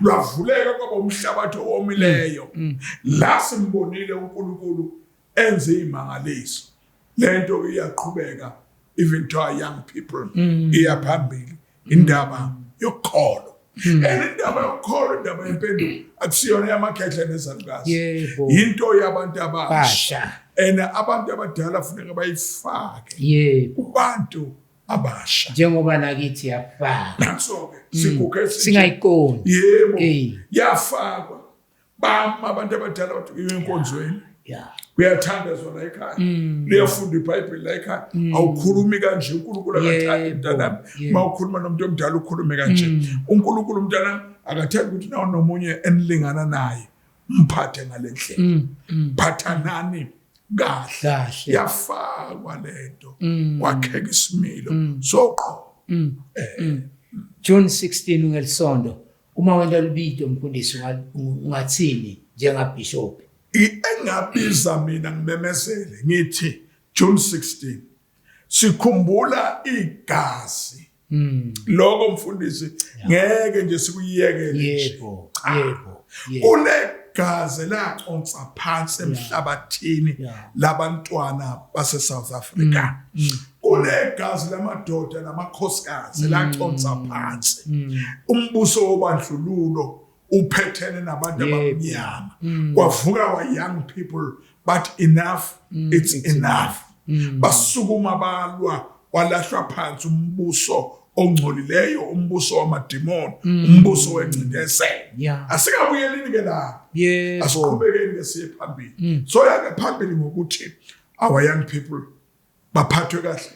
lwavuleka kwaba umhlabathi owomileyo. La simbonile uNkulunkulu enze imangaliso. Lento iyaqhubeka even to our young people, iya phambili indaba yokholo. And indaba yokholo, indaba yempendulo akusiyona yamakhehle nezalukazi, into yabantu abasha. And abantu abadala funeka bayifake kubantu abasha, njengoba nakithi yafaka. Naso ke siguge singayiqondi. Yebo, yafakwa. Bama abantu abadala bathi kuyiwe enkonzweni, kuyathandazwa la ekhaya, liyafunda iBhayibheli la ekhaya. Awukhulumi kanje, uNkulunkulu akathandi mntanami uma ukhuluma nomuntu omdala ukhulume kanje. uNkulunkulu mntanami akathandi ukuthi nawo nomunye enilingana naye mphathe ngale ndlela, phathanani kahle. Yafakwa lento, kwakheka isimilo soqo. June 16 ungelisonto, uma wenta lubito mfundisi, ungathini njengabishop? Engabiza mina ngimemezele ngithi June 16 sikhumbula igazi. Lokho mfundisi ngeke nje sikuyekele nje. Yebo, yebo. Kunegazi laconsa phansi emhlabathini labantwana base South Africa. Kunegazi lamadoda namakhosikazi laconsa phansi. Umbuso wobandlululo uphethene nabantu abamnyama. Kwavuka wa young people, but enough, it's enough. Basukuma balwa, walahlwa phansi umbuso ongcolileyo, umbuso wamadimoni, umbuso wengcindezelo. Asikabuyelini ke lapho, asiqhubekeni ke siye phambili. So yake phambili ngokuthi our young people baphathwe kahle,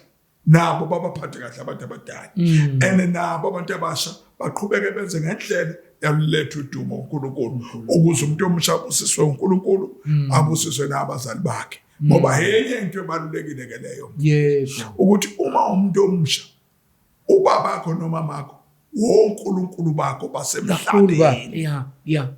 nabo babaphathe kahle abantu abadala, and nabo abantu abasha baqhubeke benze ngendlela yaluletha udumo uNkulunkulu, ukuze umuntu omusha abusiswe uNkulunkulu, abusiswe nabazali bakhe, ngoba yenye into ebalulekile ke leyo, ukuthi uma umuntu omusha, ubabakho noma makho wonkulunkulu bakho basemhlabeni. Yeah.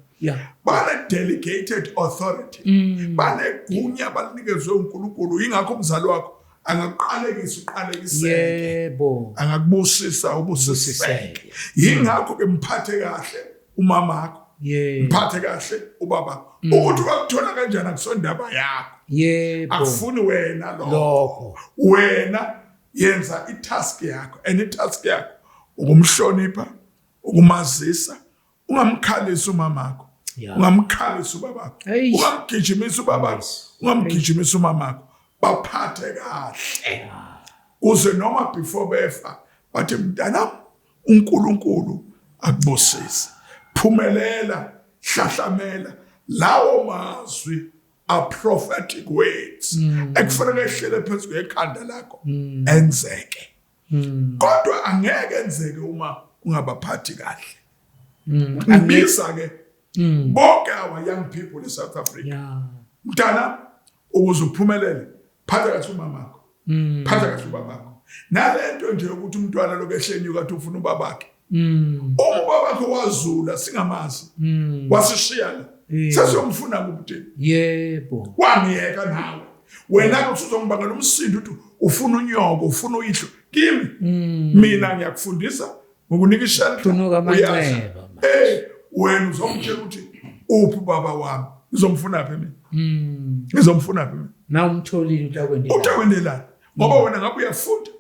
Bane delegated authority. Mm. Banegunya balinikezwe uNkulunkulu ingakho umzali wakho angakuqalekisa uqalekiseke. Yebo. Angakubusisa ubusiseke. Yingakho ke mphathe kahle umamakho. Yebo. Mphathe kahle ubaba. Ukuthi wakuthola kanjani akusondaba yakho. Yebo. Akufuni wena lokho. Lokho. Wena yenza itask yakho and itask yakho ukumhlonipha ukumazisa ungamkhalisi umamakho ungamkhalisi ubabakho ungamgijimisa ubabakho ungamgijimisa umamakho baphathe kahle kuze noma before befa bathi mntanami uNkulunkulu akubusise phumelela hlahlamela lawo mazwi are prophetic words mm. ekufanele ehlele phezu kwekhanda lakho mm. enzeke mm. kodwa angeke enzeke uma ungabaphathi kahle ngibiza ke bonke our young people in South Africa mntana ukuze uphumelele phatha kahle umamakho phatha kahle ubabakho nalento nje ukuthi umntwana lokho ehlenyuka athi ufuna ubabakhe Mm. Uma ubabakho wazula singamazi. Mm. Wasishiya la. Sesiyomfuna kuphi? Yebo. Wangiyeka nawe. Wena ke usuzongibangela umsindo uthi ufuna unyoko, ufuna uyihlo. Kimi mm. mina ngiyakufundisa ngokunika ishelter. Thunuka amanxeba. Eh, wena uzongitshela ukuthi uphi ubaba wami? Ngizomfuna phi mina? Mm. Ngizomfuna phi mina? Na umtholile utakwendelana. Utakwendelana. Ngoba wena ngabe uyafunda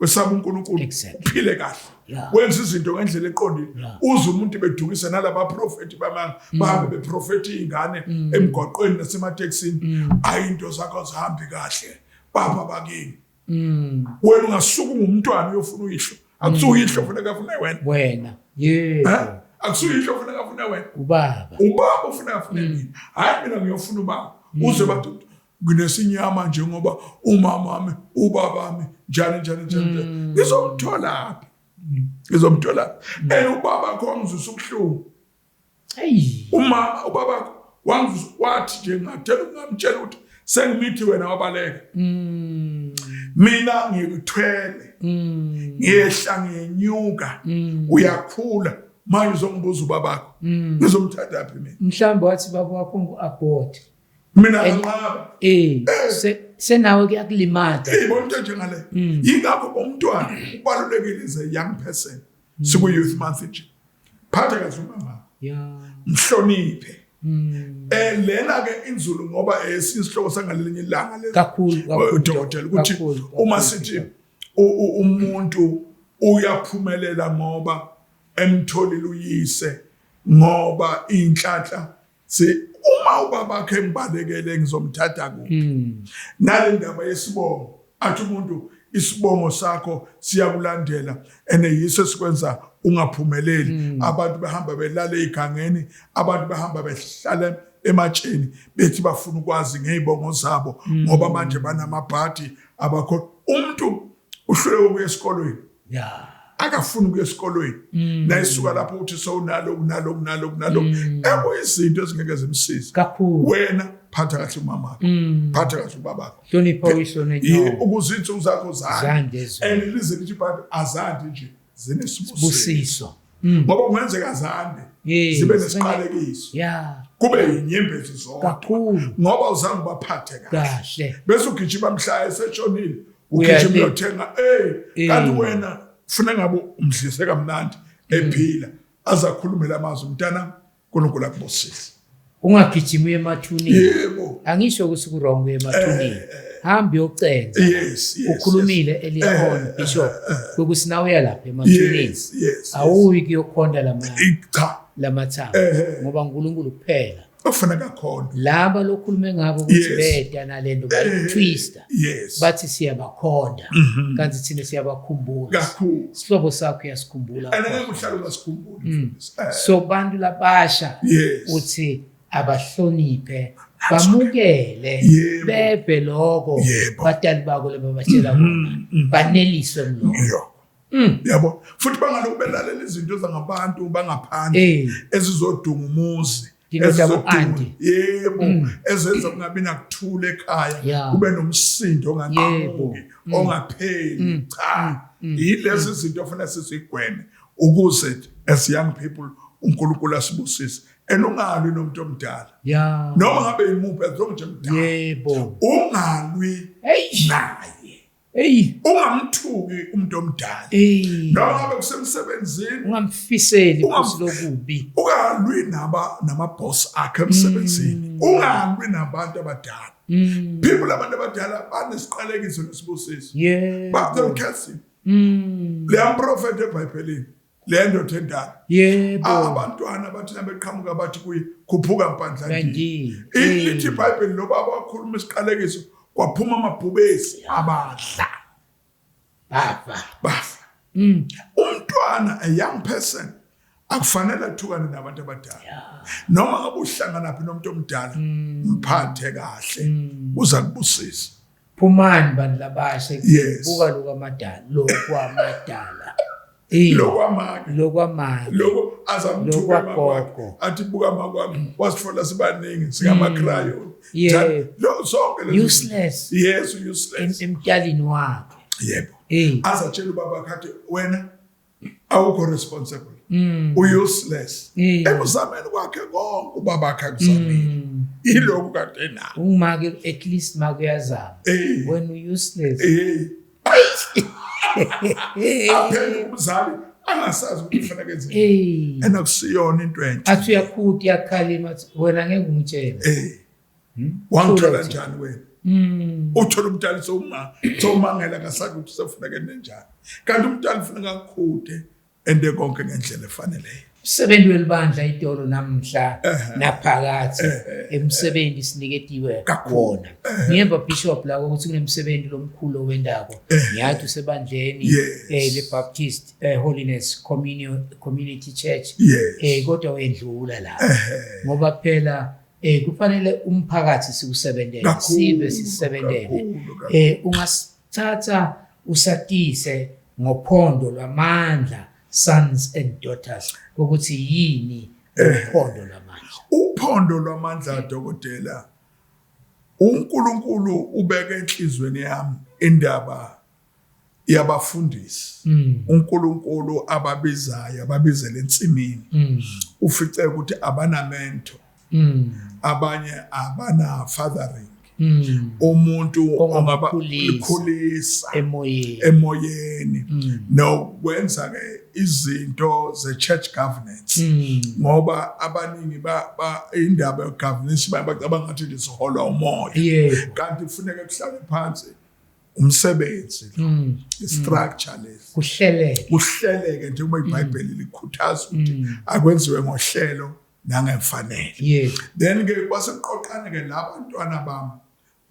wesaba uNkulunkulu uphile kahle yeah. wenza izinto ngendlela eqondile yeah. uze umuntu bedukise nalaba profeti bamanga mm. bahambe beprofeti izingane mm. emgwaqweni nasematekisini mm. ayi into zakho zihambi kahle baba bakini mm. wena ungasuka ungumntwana uyofuna uyihlo akusuyihlo funeka afune wena wena yebo akusuyihlo funeka afune wena ubaba ubaba ufuna afune mina hayi mina ngiyofuna ubaba uze bathi nginesinyama njengoba umama wami ubaba wami njani njani njani mm. ngizomtholaphi ngizomtholaphi mm. and ubaba wakho wangizwisa ubuhlungu hey umama ubaba wakho wangizwisa wathi nje ngathela ukungamtshela ukuthi sengimithi wena wabaleka mm. mina ngikuthwele ngiyehla ngiyenyuka uyakhula manje uzongibuza ubabakho ngizomthatha phi mina mhlawumbe wathi baba wakho ngu-abort mina nganqaba eh senawe kuyakulimata eh bona into njengale mm. yingakho umntwana ubalulekile as a young person mm. siku youth month nje phatha kahle umama yeah mhloniphe mm. eh lena ke inzulu ngoba esinye isihloko sangalelinye ilanga lezi kakhulu kakhulu dokotela ukuthi uma sithi umuntu uyaphumelela ngoba emtholile uyise ngoba inhlanhla si uma ubabakhe engibalekele ngizomthatha kuphi mm. nale ndaba yesibongo athi umuntu isibongo sakho siyakulandela ene yiso esikwenza ungaphumeleli mm. abantu behamba belala egangeni abantu behamba behlala ematsheni bethi bafuna ukwazi ngezibongo zabo mm. ngoba manje banamabhadi abakho umuntu uhluleka ukuya esikolweni yeah akafuni ukuya esikolweni mm. nayisuka lapho uthi sewunalo kunalo kunalo kunalo mm. ekuyizinto ezingeke zimsize kakhulu wena phatha kahle umamakho mm. phatha kahle ubabakho hlonipha uyihlo nenyoko ukuze izinsuku zakho zande and lize lithi iBhayibheli azandi nje zinesibusiso mm. ngoba kungenzeka azande zibe nesiqalekiso yeah kube yinyembezi zodwa kakhulu ngoba uzange ubaphathe kahle bese ugijima mhla eseshonile ugijima uyothenga hey kanti wena ufuna ngabe umdlise kamnandi ephila azakhulume lamazwi mntana uNkulunkulu akubusise ungagijimi uye emathuneni yebo angisho ukuthi ku-wrong uye emathuneni eh, eh. hamba uyocenza yes, yes ukhulumile earlier on bishop ukuthi nawe uya lapha emathuneni yes yes awuyi kuyokhonda lama cha lamathambo ngoba uNkulunkulu kuphela ofuneka khona laba lokhulume ngabo ukuthi Yes. beda nalento bayitwista yes bathi siyabakhonda Mhm. kanti thina siyabakhumbula kakhulu sihlobo sakho uyasikhumbula and angeke uhlale ungasikhumbuli mfundisi. Eh, so bantu labasha yes uthi abahloniphe bamukele Yebo. beve lokho Yebo. batali bako lebabatshela kona mhm. baneliswe ngilokho Yo. Mm. yabo futhi bangalokhu belalela izinto zangabantu bangaphandle Eh. ezizodunga umuzi Into ezizodunga- zabo-aunty. yebo ezenza kungabi nakuthula ekhaya Yeah. kube nomsindo Yebo. onganqamuki ongapheli cha yilezi zinto ofanele sizigweme ukuze as young people uNkulunkulu asibusise And ungalwi nomuntu omdala. Ya. Noma ngabe imuphi as long nje mdala. Yebo. Ungalwi Hey. naye. Hey. Ungamthuki umuntu omdala. Hey. Noma ngabe kusemsebenzini Ungamfiseli Ungam- futhi lokubi. ungalwi naba namaboss akhe emsebenzini. Ungalwi nabantu abadala. People abantu abadala banesiqalekiso nesibusiso. Yebo. But curse you. Leya prophet eBhayibhelini, le ndoda endala. Yebo. Abantwana bathi nabeqhamuka bathi kuye khuphuka mpandla Kanti. Lithi iBhayibheli lo baba wakhuluma isiqalekiso kwaphuma amabhubesi abadla Bafa. bafa. Umntwana a young person akufanele athukane nabantu abadala. Noma ngabe uhlangana phi nomuntu omdala mphathe kahle uza kubusisa. Phumani bantu labasha. Yes. Buka lokwamadala, lokwamadala. Eh. Lokwamake Lokwamake. lokho azamthuka Lokwagogo. emakwakhe athi buka makwami wasithola sibaningi singama-crayon Yeah. Lo sonke lezo Useless. Yes, useless. Emtyalini wakhe. Yebo. Eh. Azatshela ubaba wakhe athi wena awukho responsible. Useless. Eh. Ekuzameni kwakhe konke ubaba wakhe akuzamile. Yilokhu kade enako. Umake at least make uyazama. Eh. Wena useless. Eh. Aphenduka umzali angasazi ukuthi kufanele enzeni. Eh. And akusiyona into enhle. Athi uyakhuta uyakhalima athi wena ngeke ungitshele. Eh. Wangithola Thula nje. njani wena? Uthola umntwana sowuma sowumangela kasazi ukuthi sefuneka enjani. Kanti umntwana ufuneka akhude ende konke ngendlela efaneleyo. Umsebenzi welibandla itolo namhla naphakathi emsebenzi siniketiwe Kakhulu. wona. Ngiyeva Bishop la ukuthi kunemsebenzi lomkhulu owendako. Ngiyathi usebandleni Yes. le Baptist Holiness Community Church. Yes. Kodwa wendlula la. Ngoba phela kufanele umphakathi sikusebenzele Kakhulu, sibe sisebenzele. kakhulu, kakhulu. Ungasithatha usatise ngophondo lwamandla sons and daughters ukuthi yini uphondo lwamandla. Uphondo lwamandla dokotela uNkulunkulu ubeke enhlizweni yami indaba yabafundisi. uNkulunkulu ababizayo ababizele ensimini. Ufice ukuthi abana mentor. Abanye abana fathering. Umuntu Ongabakhulisa. ongabakhulisa Emoyeni. emoyeni nokwenza ke izinto ze church governance. Ngoba abaningi ba indaba ye governance bayacabanga ngathi nje siholwa umoya. Yebo. Kanti kufuneka kuhlale phansi umsebenzi lo, structure lesi. Kuhleleke. Kuhleleke njengoba iBhayibheli likhuthaza ukuthi akwenziwe ngohlelo nangemfanelo. Yebo. Then ke kwase kuqoqane ke labantwana bami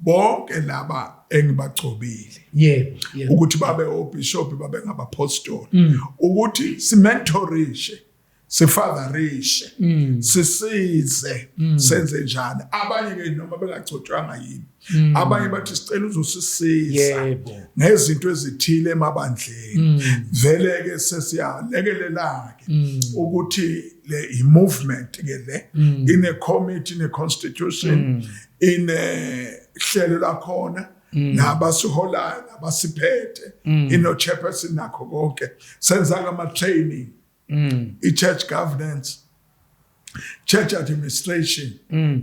bonke laba engibagcobile. Yebo. Yebo. Ukuthi babe obishop babe ngabapostoli. Ukuthi simentorishe, sifatherishe, sisize, senze njani. Abanye ke noma bengagcotshwanga yini. Abanye bathi sicela uzosisiza Yebo. ngezinto ezithile emabandleni. Vele ke sesiyalekelela ke ukuthi le i movement ke le ine committee, ine constitution, ine hlelo lakhona nabasiholayo nabasiphethe, ino chairperson nakho konke. Senza ama training, i church governance, church administration,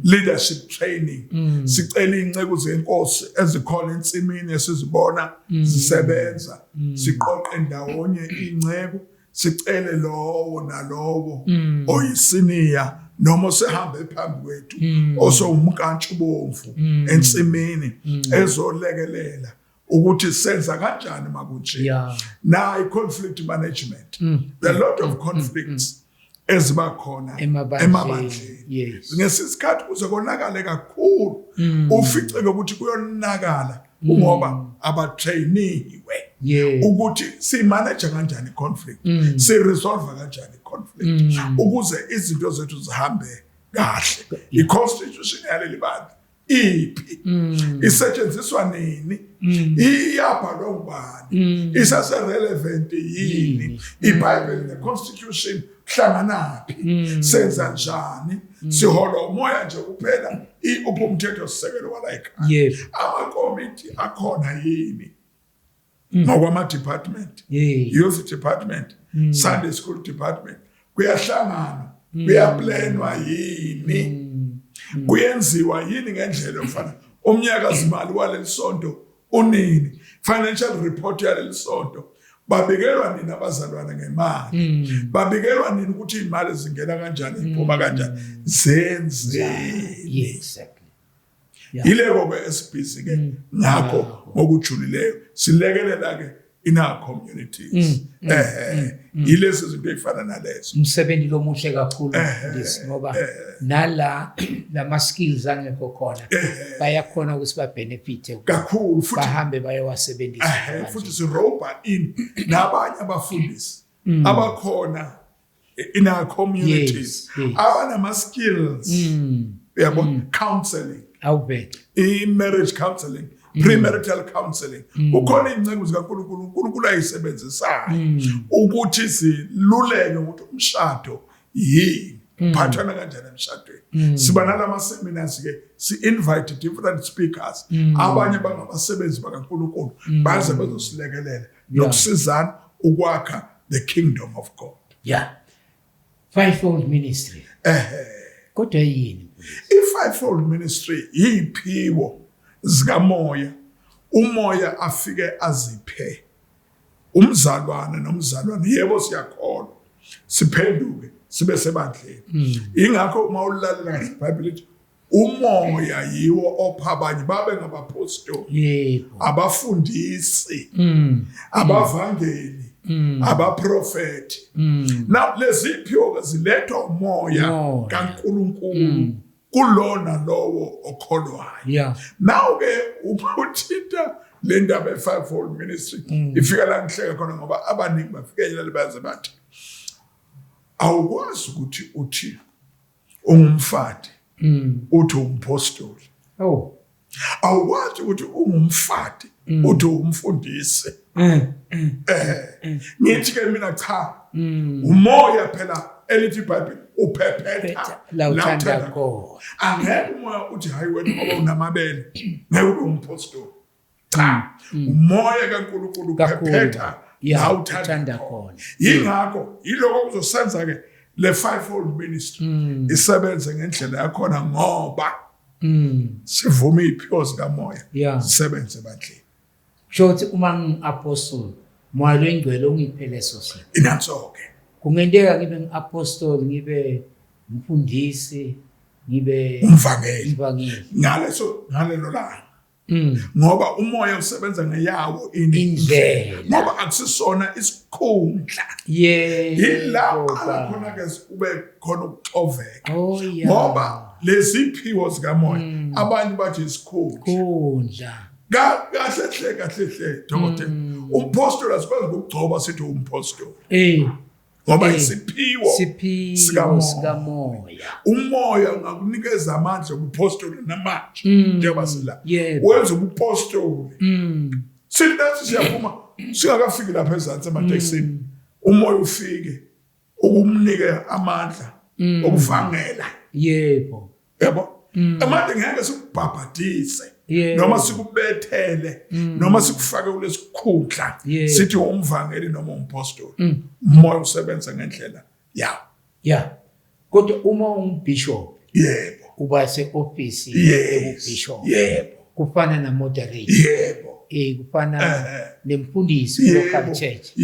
leadership training. Sicela inceku zenkosi ezikhona ensimini esizibona zisebenza, siqoqe ndawonye inceku, sicele lowo nalowo oyisiniya noma osehambe phambi kwethu osowumkantshubomvu ensimini ezolekelela ukuthi senza kanjani makunje. Na i-conflict management, there are a lot of conflicts eziba khona Emabandleni. emabandleni. Yes. Ngesikhathi kuze konakale kakhulu, uficeke ukuthi kuyonakala kungoba abatrainiwe ukuthi si manage kanjani conflict, si resolve kanjani conflict ukuze izinto zethu zihambe kahle. I-constitution yaleli bandla iphi, isetshenziswa nini, iyabhalwa ubani, isase relevant yini, iBhayibheli ne-constitution kuhlanganaphi, senza njani, siholwa umoya nje kuphela, uphi umthetho sisekelo wala ekhaya, amakomiti akhona yini ngokwama department, youth department, Sunday school department, kuyahlangana. Kuyaplanwa yini? Kuyenziwa yini ngendlela ofana umnyaka zimali waleli sonto unini? Financial report yaleli sonto babikelwa nini abazalwane ngemali? Babikelwa nini ukuthi imali zingena kanjani, iphuma kanjani, zenzeni? Yeah, exactly. Yileko ke esibhizi ke ngakho ngokujulileyo, silekelela ke in our communities. Yilezi zinto ezifana nalezo. Umsebenzi lomuhle kakhulu mfundisi, ngoba nala lama skills angekho khona bayakhona ukuthi ba benefit kakhulu futhi bahambe bayowasebenzisa. Futhi siropa in nabanye abafundisi abakhona in our communities abanama skills, uyabo, counseling, Awubheke. I-marriage counseling, premarital counseling. Kukhona iy'nceku zikaNkulunkulu uNkulunkulu ayisebenzisayo ukuthi siluleke ukuthi umshado yini, uphathana kanjani emshadweni. Siba nalama seminars ke, si-invite different speakers, abanye bangabasebenzi bakaNkulunkulu, baze bezosilekelela nokusizana ukwakha the kingdom of God. Yeah, fivefold ministry. Kodwa yini? I-fivefold ministry yiphiwo zikamoya umoya afike aziphe umzalwane nomzalwane. Yebo, siyakholwa, siphenduke, sibe sebandleni. Ingakho uma ulalela kahle iBhayibheli lithi umoya yiwo opha abanye babe ngabapostoli, abafundisi, abavangeli, abaprofeti. Now lezi ziphiwo zilethwa umoya Umoya. kaNkuluNkulu kulona lowo okholwayo. Now ke ubuthinta le ndaba ye-fivefold ministry, ifika la ngihleka khona ngoba abaningi bafikelela baze bathi awukwazi ukuthi uthi ungumfati uthi umpostoli. Awukwazi ukuthi ungumfati uthi umfundisi. Ngithi ke mina cha, umoya phela, elithi iBhayibheli uphephetha la uthanda khona. Angeke umoya uthi hayi, wena ngoba unamabele ngeke ube umpostoli. Cha, umoya kaNkulunkulu Kakhulu. uphephetha la uthanda uthanda khona. Khona. Yingakho yiloko kuzosenza ke le fivefold ministry isebenze ngendlela yakhona, ngoba sivume iphiwo zikamoya zisebenze ebandleni. Kusho ukuthi uma ngi-apostle, moya loyingcwele ungiphe leso sipho. Inanso-ke. Kungenteka ngibe ngi-apostle, ngibe umfundisi, ngibe umvangeli. Umvangeli. Ngaleso ngalelo langa, ngoba umoya usebenza ngeyawo ini? Indlela. Ngoba akusisona isikhundla. Yila qala khona ke kube khona ukuxoveka, ngoba lezi phiwo zikamoya abanye bathi isikhundla. Khundla. Kahle hle, kahle hle, dokotela, umpostoli asikwazi ukugcoba sithi umpostoli, ngoba isiphiwo siphiwo sikamoya. Sikamoya. Umoya ungakunikeza amandla obupostoli namanje njengoba sila wenza ubupostoli. Sithi nathi siyaphuma singakafiki lapha ezansi ematekisini, umoya ufike ukumnike amandla okuvangela. Yabo, amandla ngeke sikubhabhadise noma sikubethele noma sikufake kulesikhundla sithi umvangeli noma umpostoli. Umoya usebenza ngendlela yawo. Yeah, kodwa uma ungubishop, uba se-office ebubishop. Kufana na moderator. Kufana nemfundisi ku-local church.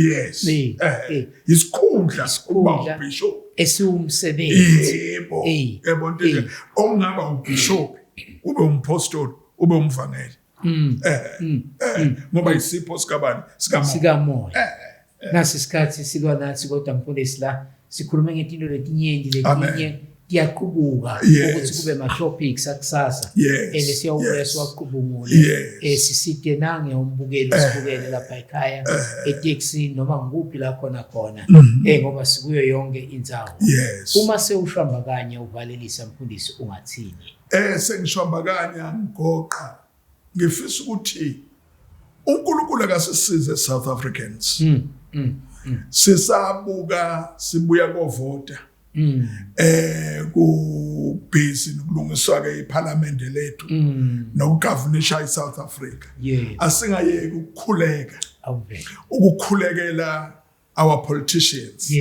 Isikhundla ukuba Isikhundla. ubishop Esiwumsebenzi. Yebo, nto nje ongaba ubishop, ube umpostoli, ube umvangeli, ngoba isipho sikabani? Sikamoya. Sikamoya. Nasi isikhathi silwa nathi, kodwa mfundisi, la sikhulume ngetinto letinyenti, letinye tiyaqubuka ukuthi kube ma-topics akusasa and siyawubuya siwaqubungule. Sisite nange umbukeli sibukele lapha ekhaya, etekisini, noma ngikuphi la khona khona, ngoba sikuyo yonke indzawo. Uma sewushamba kanye uvalelisa, mfundisi, ungathini? Sengishambakanya ngigoqa, ngifisa ukuthi uNkulunkulu akasisize South Africans. Sisabuka sibuya kovota, ku busy nokulungiswa ke iParliament lethu nokugovernisha iSouth Africa. Asingayeki ukukhuleka, Awuvele. Ukukhulekela. our politicians.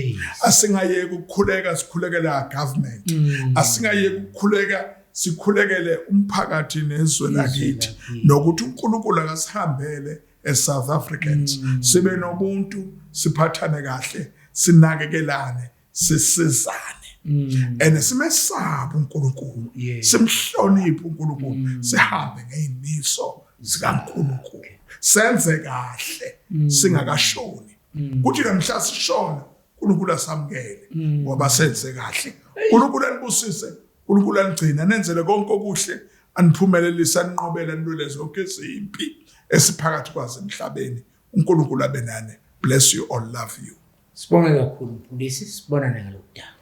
Asingayeki ukukhuleka sikhulekele our government. Asingayeki ukukhuleka sikhulekele umphakathi nezwe lakithi nokuthi uNkulunkulu akasihambele as South Africans. Sibe nobuntu, siphathane kahle, sinakekelane, sisizane. And simesabe uNkulunkulu, simhloniphe uNkulunkulu, sihambe ngeyimiso zikaNkulunkulu, senze kahle singakashoni, kuthi namhla sishona uNkulunkulu asamukele ngoba senze kahle. uNkulunkulu anibusise, uNkulunkulu anigcine, anenzele konke okuhle, aniphumelelise, aninqobele, anilwele zonke izimpi esiphakathi kwazo emhlabeni. uNkulunkulu abe nani. Bless you all, love you. Sibonge kakhulu mfundisi, sibonane ngalokudala.